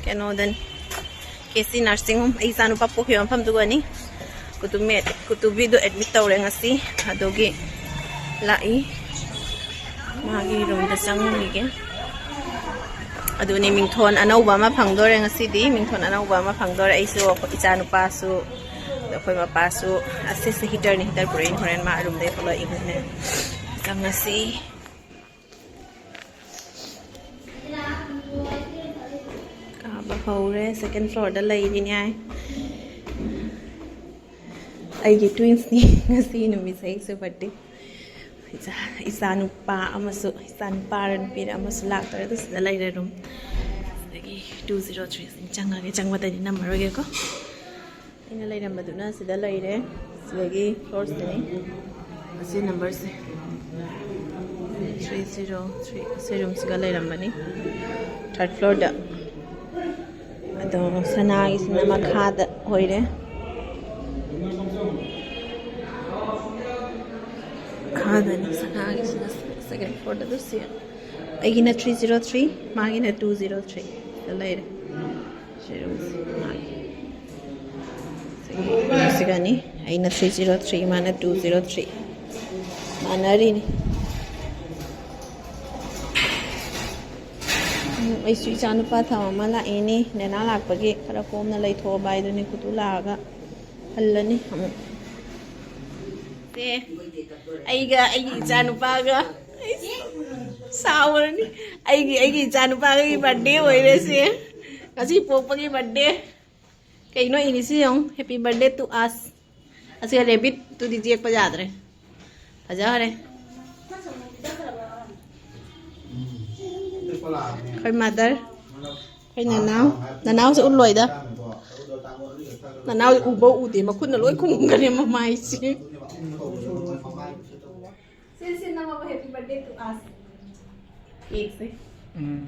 ꯀꯩꯅꯣꯗꯅꯤ, ꯀꯦ ꯁꯤ ꯅꯔꯁꯤꯡ ꯍꯣꯝ, ꯑꯩ ꯏꯆꯥꯅꯨꯄꯥ ꯄꯣꯛꯈꯤꯕ ꯃꯐꯝꯗꯨꯒꯅꯤ꯫ ꯀꯨꯇꯨꯃꯦꯠ-, ꯀꯨꯇꯨꯕꯤꯗꯣ ꯑꯦꯗꯃꯤꯠ ꯇꯧꯔꯦ ꯉꯁꯤ, ꯑꯗꯨꯒꯤ ꯂꯥꯛꯏ꯫ ꯃꯥꯒꯤ ꯔꯨꯝꯗ ꯆꯪꯉꯨꯈꯤꯒꯦ꯫ ꯑꯗꯨꯅꯤ, ꯃꯤꯡꯊꯣꯟ ꯑꯅꯧꯕ ꯑꯃ ꯐꯪꯗꯣꯔꯦ ꯉꯁꯤꯗꯤ꯫ ꯃꯤꯡꯊꯣꯟ ꯑꯅꯧꯕ ꯑꯃ ꯐꯪꯗꯣꯔꯦ꯫ ꯑꯩꯁꯨ, ꯑꯩꯈꯣꯏ ꯏꯆꯥꯅꯨꯄꯥꯁꯨ, ꯑꯗ ꯑꯩꯈꯣꯏ ꯃꯄꯥꯁꯨ꯫ ꯑꯁꯤꯁꯦ ꯍꯤꯇꯔꯅꯤ, ꯍꯤꯇꯔ ꯄꯨꯔꯛꯏꯅꯤ꯫ ꯍꯣꯔꯦꯟ ꯃꯥ ꯔꯨꯝꯗꯩ ꯊꯣꯛꯂꯛꯏ꯫ ꯍꯣꯔꯦꯟ ꯆꯪꯉꯁꯤ꯫ ꯀꯥꯕ ꯍꯧꯔꯦ꯫ ꯁꯦꯀꯦꯟ ꯐ꯭ꯂꯣꯔꯗ ꯂꯩꯔꯤꯅꯦ꯫ ꯑꯩꯒꯤ ꯇ꯭ꯋꯤꯟꯁꯅꯤ꯫ ꯉꯁꯤ ꯅꯨꯃꯤꯠꯁꯦ ꯑꯩꯁꯨ ꯕꯥꯔꯗꯦ꯫ ꯏꯆꯥ, ꯏꯆꯥ ꯅꯨꯄꯥ ꯑꯃꯁꯨ, ꯏꯆꯥ ꯅꯨꯄꯥꯔ ꯅꯨꯄꯤꯔ ꯑꯃꯁꯨ ꯂꯥꯛꯇꯣꯔꯦ꯫ ꯑꯗꯨ ꯁꯤꯗ ꯂꯩꯔꯦ ꯔꯨꯝ꯫ ꯁꯤꯗꯒꯤ ꯇꯨ ꯖꯤꯔꯣ ꯊ꯭ꯔꯤ ꯆꯪꯉꯒꯦ꯫ ꯆꯪꯕꯗꯗꯤ ꯅꯝꯃꯔꯣꯏꯒꯦꯀꯣ꯫ ꯑꯩꯅ ꯂꯩꯔꯝꯕꯗꯨꯅ ꯁꯤꯗ ꯂꯩꯔꯦ꯫ ꯁꯤꯗꯒꯤ ꯐ꯭ꯂꯣꯔꯁꯤꯅꯤ꯫ ꯑꯁꯤ ꯅꯝꯕꯔꯁꯦ ꯊ꯭ꯔꯤ ꯖꯤꯔꯣ ꯊ꯭ꯔꯤ꯫ ꯑꯁꯤ ꯔꯨꯝꯁꯤꯒ ꯂꯩꯔꯝꯕꯅꯤ꯫ ꯊꯥꯔꯠ ꯐ꯭ꯂꯣꯔꯗ꯫ ꯑꯗꯣ ꯁꯅꯥꯒꯤꯁꯤꯅ ꯃꯈꯥꯗ ꯑꯣꯏꯔꯦ꯫ ꯃꯈꯥꯗꯅꯤ ꯁꯅꯥꯒꯤꯁꯤꯅ ꯁꯦꯀꯦꯟ ꯐ꯭ꯂꯣꯔꯗ꯫ ꯑꯗꯨ ꯁꯤ ꯑꯩꯒꯤꯅ ꯊ꯭ꯔꯤ ꯖꯤꯔꯣ ꯊ꯭ꯔꯤ, ꯃꯥꯒꯤꯅ ꯇꯨ ꯖꯤꯔꯣ ꯊ꯭ꯔꯤꯗ ꯂꯩꯔꯦ꯫ ꯁꯤ ꯔꯨꯝꯁꯤ ꯃꯥꯒꯤ꯫ ꯁꯤꯒꯅꯤ꯫ ꯑꯩꯅ ꯊ꯭ꯔꯤ ꯖꯤꯔꯣ ꯊ꯭ꯔꯤ, ꯃꯥꯅ ꯇꯨ ꯖꯤꯔꯣ ꯊ꯭ꯔꯤ꯫ ꯃꯥꯟꯅꯔꯤꯅꯤ꯫ ꯎꯝ, ꯑꯩꯁꯨ ꯏꯆꯥ ꯅꯨꯄꯥ ꯊꯝ ꯑꯃ ꯂꯥꯛꯏꯅꯤ꯫ ꯅꯦꯅꯥ ꯂꯥꯛꯄꯒꯤ ꯈꯔ ꯀꯣꯝꯅ ꯂꯩꯊꯣꯛꯑꯕ ꯍꯥꯏꯗꯨꯅꯤ꯫ ꯀꯨꯇꯨ ꯂꯥꯛꯑꯒ ꯍꯜꯂꯅꯤ ꯑꯃꯨꯛ꯫ ꯁꯦ, ꯑꯩꯒ ꯑꯩꯒꯤ ꯏꯆꯥ ꯅꯨꯄꯥꯒ꯫ ꯁꯥꯎꯔꯅꯤ꯫ ꯑꯩꯒꯤ ꯑꯩꯒꯤ ꯏꯆꯥ ꯅꯨꯄꯥꯒꯤ ꯕꯥꯔꯗꯦ ꯑꯣꯏꯔꯦ ꯁꯤ꯫ ꯉꯁꯤ ꯄꯣꯛꯄꯒꯤ ꯕꯥꯔꯗꯦ꯫ ꯀꯩꯅꯣ ꯏꯔꯤꯁꯤ ꯌꯦꯡꯉꯨ, "Happy birthday to us"꯫ ꯑꯁꯤꯒ ꯔꯦꯕꯤꯠꯇꯨꯗꯤ ꯌꯦꯛꯄ ꯌꯥꯗ꯭ꯔꯦ꯫ ꯐꯖꯈ꯭ꯔꯦ꯫ ꯑꯩꯈꯣꯏ ꯃꯥꯗꯔ, ꯑꯩꯈꯣꯏ ꯅꯅꯥꯎ꯫ ꯅꯅꯥꯎꯁꯦ ꯎꯠꯂꯣꯏꯗ꯫ ꯅꯅꯥꯎ ꯎꯕ ꯎꯗꯦ, ꯃꯈꯨꯠꯅ ꯂꯣꯏ ꯈꯨꯝꯈ꯭ꯔꯦ ꯃꯃꯥꯏꯁꯦ꯫ ꯁꯤ, ꯁꯤ ꯅꯝꯃꯕ "Happy birthday to us"꯫ ꯌꯦꯡꯁꯦ꯫ ꯎꯝ꯫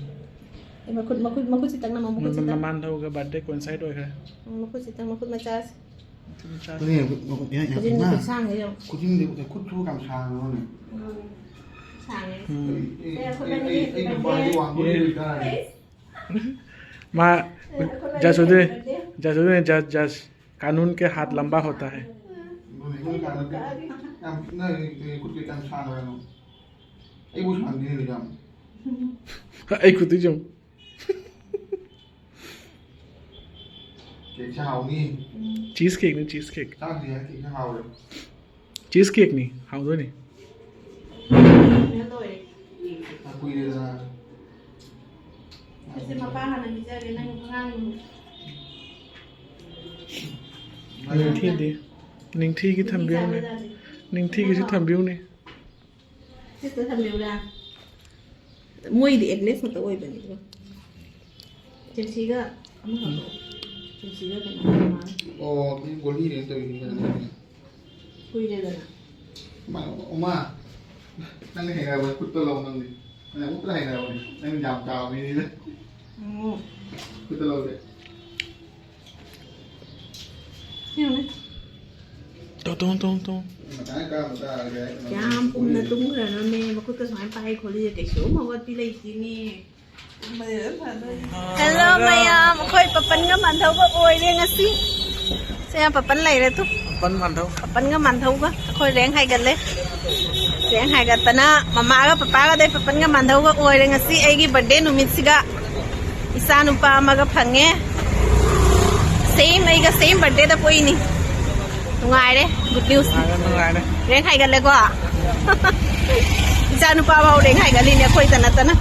ꯑꯦ, ꯃꯈꯨꯠ, ꯃꯈꯨꯠ, ꯃꯈꯨꯠ ꯈꯤꯇꯪ ꯅꯝꯃꯣ, ꯃꯈꯨꯠ ꯈꯤꯇꯪ꯫ ꯃꯃꯥꯟꯗꯧꯒ ꯕꯥꯔꯗꯦ ꯀꯣꯏꯟꯁꯥꯏꯠ ꯑꯣꯏꯈ꯭ꯔꯦ꯫ ꯎꯝ, ꯃꯈꯨꯠ ꯈꯤꯇꯪ, ꯃꯈꯨꯠ ꯃꯆꯥꯁꯦ꯫ ꯃꯈꯨꯠ ꯃꯆꯥ꯫ ꯑꯗꯨꯅꯦ, ꯃꯈꯨꯠ ꯌꯥꯝ, ꯌꯥꯝ ꯈꯨꯖꯤꯟ ꯄꯤꯛꯅ꯫ ꯈꯨꯁꯥꯡꯁꯦ ꯌꯦꯡꯉꯣ꯫ ꯈꯨꯖꯤꯟꯗꯤ ꯎꯗꯦ, ꯈꯨꯠꯁꯨ ꯌꯥꯝ ꯁꯥꯡꯉꯦ꯫ ꯎꯝ, ꯁꯥꯡꯉꯦ꯫ ꯎꯝ꯫ ꯑꯦ, ꯑꯩ, ꯑꯩ, ꯑꯩ ꯅꯨꯄꯥꯗꯤ ꯋꯥꯡꯕ ꯑꯣꯏꯔꯣꯏꯗ꯭ꯔꯥ? ꯃꯥ, ꯖꯁ ꯎꯗꯦ, ꯖꯁ ꯎꯗꯦ, ꯖꯁ, ꯖꯁ꯫ कानून के हाथ लंबा होता है। ꯑꯩꯕꯨ ꯁꯥꯟꯅꯗꯣꯏꯅꯦ ꯌꯥꯝ꯫ ꯑꯩ ꯈꯨꯠꯇꯤ ꯁꯨꯝ꯫ ꯀꯦꯛꯁꯦ ꯍꯥꯎꯅꯤ꯫ ꯆꯤꯁ ꯀꯦꯛꯅꯤ, ꯆꯤꯁ ꯀꯦꯛ꯫ ꯆꯥꯗ꯭ꯔꯤ ꯍꯥꯏ ꯀꯦꯛꯁꯦ ꯍꯥꯎꯔꯦ꯫ ꯆꯤꯁ ꯀꯦꯛꯅꯤ, ꯍꯥꯎꯗꯣꯏꯅꯤ꯫ ꯂꯣꯏꯔꯦ꯫ ꯀꯨꯏꯔꯦꯗꯅ꯫ ꯑꯁꯤ ꯃꯄꯥ ꯍꯥꯟꯅ ꯄꯤꯖꯒꯦ, ꯅꯪ ꯑꯉꯥꯡ꯫ ꯅꯤꯡꯊꯤꯗꯤ꯫ ꯅꯤꯡꯊꯤꯒꯤ ꯊꯝꯕꯤꯌꯨꯅꯦ꯫ ꯅꯤꯡꯊꯤꯒꯤꯁꯨ ꯊꯝꯕꯤꯌꯨꯅꯦ꯫ ꯁꯤꯗ ꯊꯝꯕꯤꯌꯨꯔꯥ? ꯃꯣꯏꯗꯤ ꯑꯦꯒ꯭ꯂꯦꯁ ꯈꯛꯇ ꯑꯣꯏꯕꯅꯦ, ꯑꯗꯨꯒ ꯆꯦꯜꯁꯤꯒ ꯑꯃꯈꯛ꯫ ꯆꯦꯜꯁꯤꯒ ꯀꯩꯅꯣ ꯑꯃ꯫ ꯑꯣ, ꯑꯗꯨꯗꯤ ꯒꯣꯂꯤꯅꯦ ꯇꯧꯔꯤꯁꯦ ꯐꯖꯅ꯫ ꯀꯨꯏꯔꯦꯗꯅ꯫ ꯃꯥ, ꯑꯣ, ꯃꯥ, ꯅꯪꯅ ꯍꯩꯅꯕ ꯈꯨꯠꯇꯣ ꯂꯧ ꯅꯪꯗꯤ꯫ ꯅꯪ ꯈꯨꯠꯇ ꯍꯩꯅꯕꯅꯤ꯫ ꯅꯪ ꯌꯥꯝ ꯆꯥꯎꯕꯅꯤꯅ꯫ ꯎꯝ꯫ ꯈꯨꯠꯇ ꯂꯧꯗꯦ꯫ ꯌꯦꯡꯉꯨꯅꯦ꯫ ꯇꯣ, ꯇꯣ, ꯇꯣ, ꯇꯣ꯫ ꯃꯇꯥꯡ ꯀꯥ ꯃꯇꯥ ꯍꯥꯏꯔꯒ ꯀꯌꯥꯝ ꯄꯨꯝꯅ ꯇꯨꯝꯈ꯭ꯔꯅꯣꯅꯦ? ꯃꯈꯨꯠꯀ ꯁꯨꯃꯥꯏꯅ ꯄꯥꯏ ꯈꯣꯠꯂꯤꯁꯦ ꯀꯩꯁꯨ ꯍꯧꯒꯠꯄꯤ ꯂꯩꯇꯦꯅꯦ꯫ ꯍꯦꯜꯂꯣ ꯃꯌꯥꯝ, ꯑꯩꯈꯣꯏ ꯄꯄꯟꯒ ꯃꯥꯟꯊꯧꯒ ꯑꯣꯏꯔꯦ ꯉꯁꯤ꯫ ꯁꯦ, ꯄꯄꯟ ꯂꯩꯔꯦ ꯇꯨ꯫ ꯄꯄꯟ ꯃꯥꯟꯊꯧ꯫ ꯄꯄꯟꯒ ꯃꯥꯟꯊꯧꯒ ꯑꯩꯈꯣꯏ ꯔꯦꯡ ꯍꯥꯏꯒꯠꯂꯦ꯫ ꯔꯦꯡ ꯍꯥꯏꯒꯠꯇꯅ ꯃꯃꯥꯒ ꯄꯄꯥꯒꯗꯩ ꯄꯄꯟꯒ ꯃꯥꯟꯊꯧꯒ ꯑꯣꯏꯔꯦ ꯉꯁꯤ ꯑꯩꯒꯤ ꯕꯥꯔꯗꯦ ꯅꯨꯃꯤꯠꯁꯤꯒ꯫ ꯏꯆꯥ ꯅꯨꯄꯥ ꯑꯃꯒ ꯐꯪꯉꯦ꯫ ꯁꯦꯝ ꯑꯩꯒ ꯁꯦꯝ ꯕꯥꯔꯗꯦꯗ ꯄꯣꯛꯏꯅꯤ꯫ ꯅꯨꯡꯉꯥꯏꯔꯦ꯫ Good news. ꯅꯨꯡꯉꯥꯏꯔꯦ, ꯅꯨꯡꯉꯥꯏꯔꯦ꯫ ꯔꯦꯡ ꯍꯥꯏꯒꯠꯂꯦꯀꯣ꯫ ꯏꯆꯥ ꯅꯨꯄꯥ ꯐꯥꯎ ꯂꯦꯡ ꯍꯥꯏꯒꯠꯂꯤꯅꯦ ꯑꯩꯈꯣꯏꯗ ꯅꯠꯇꯅ꯫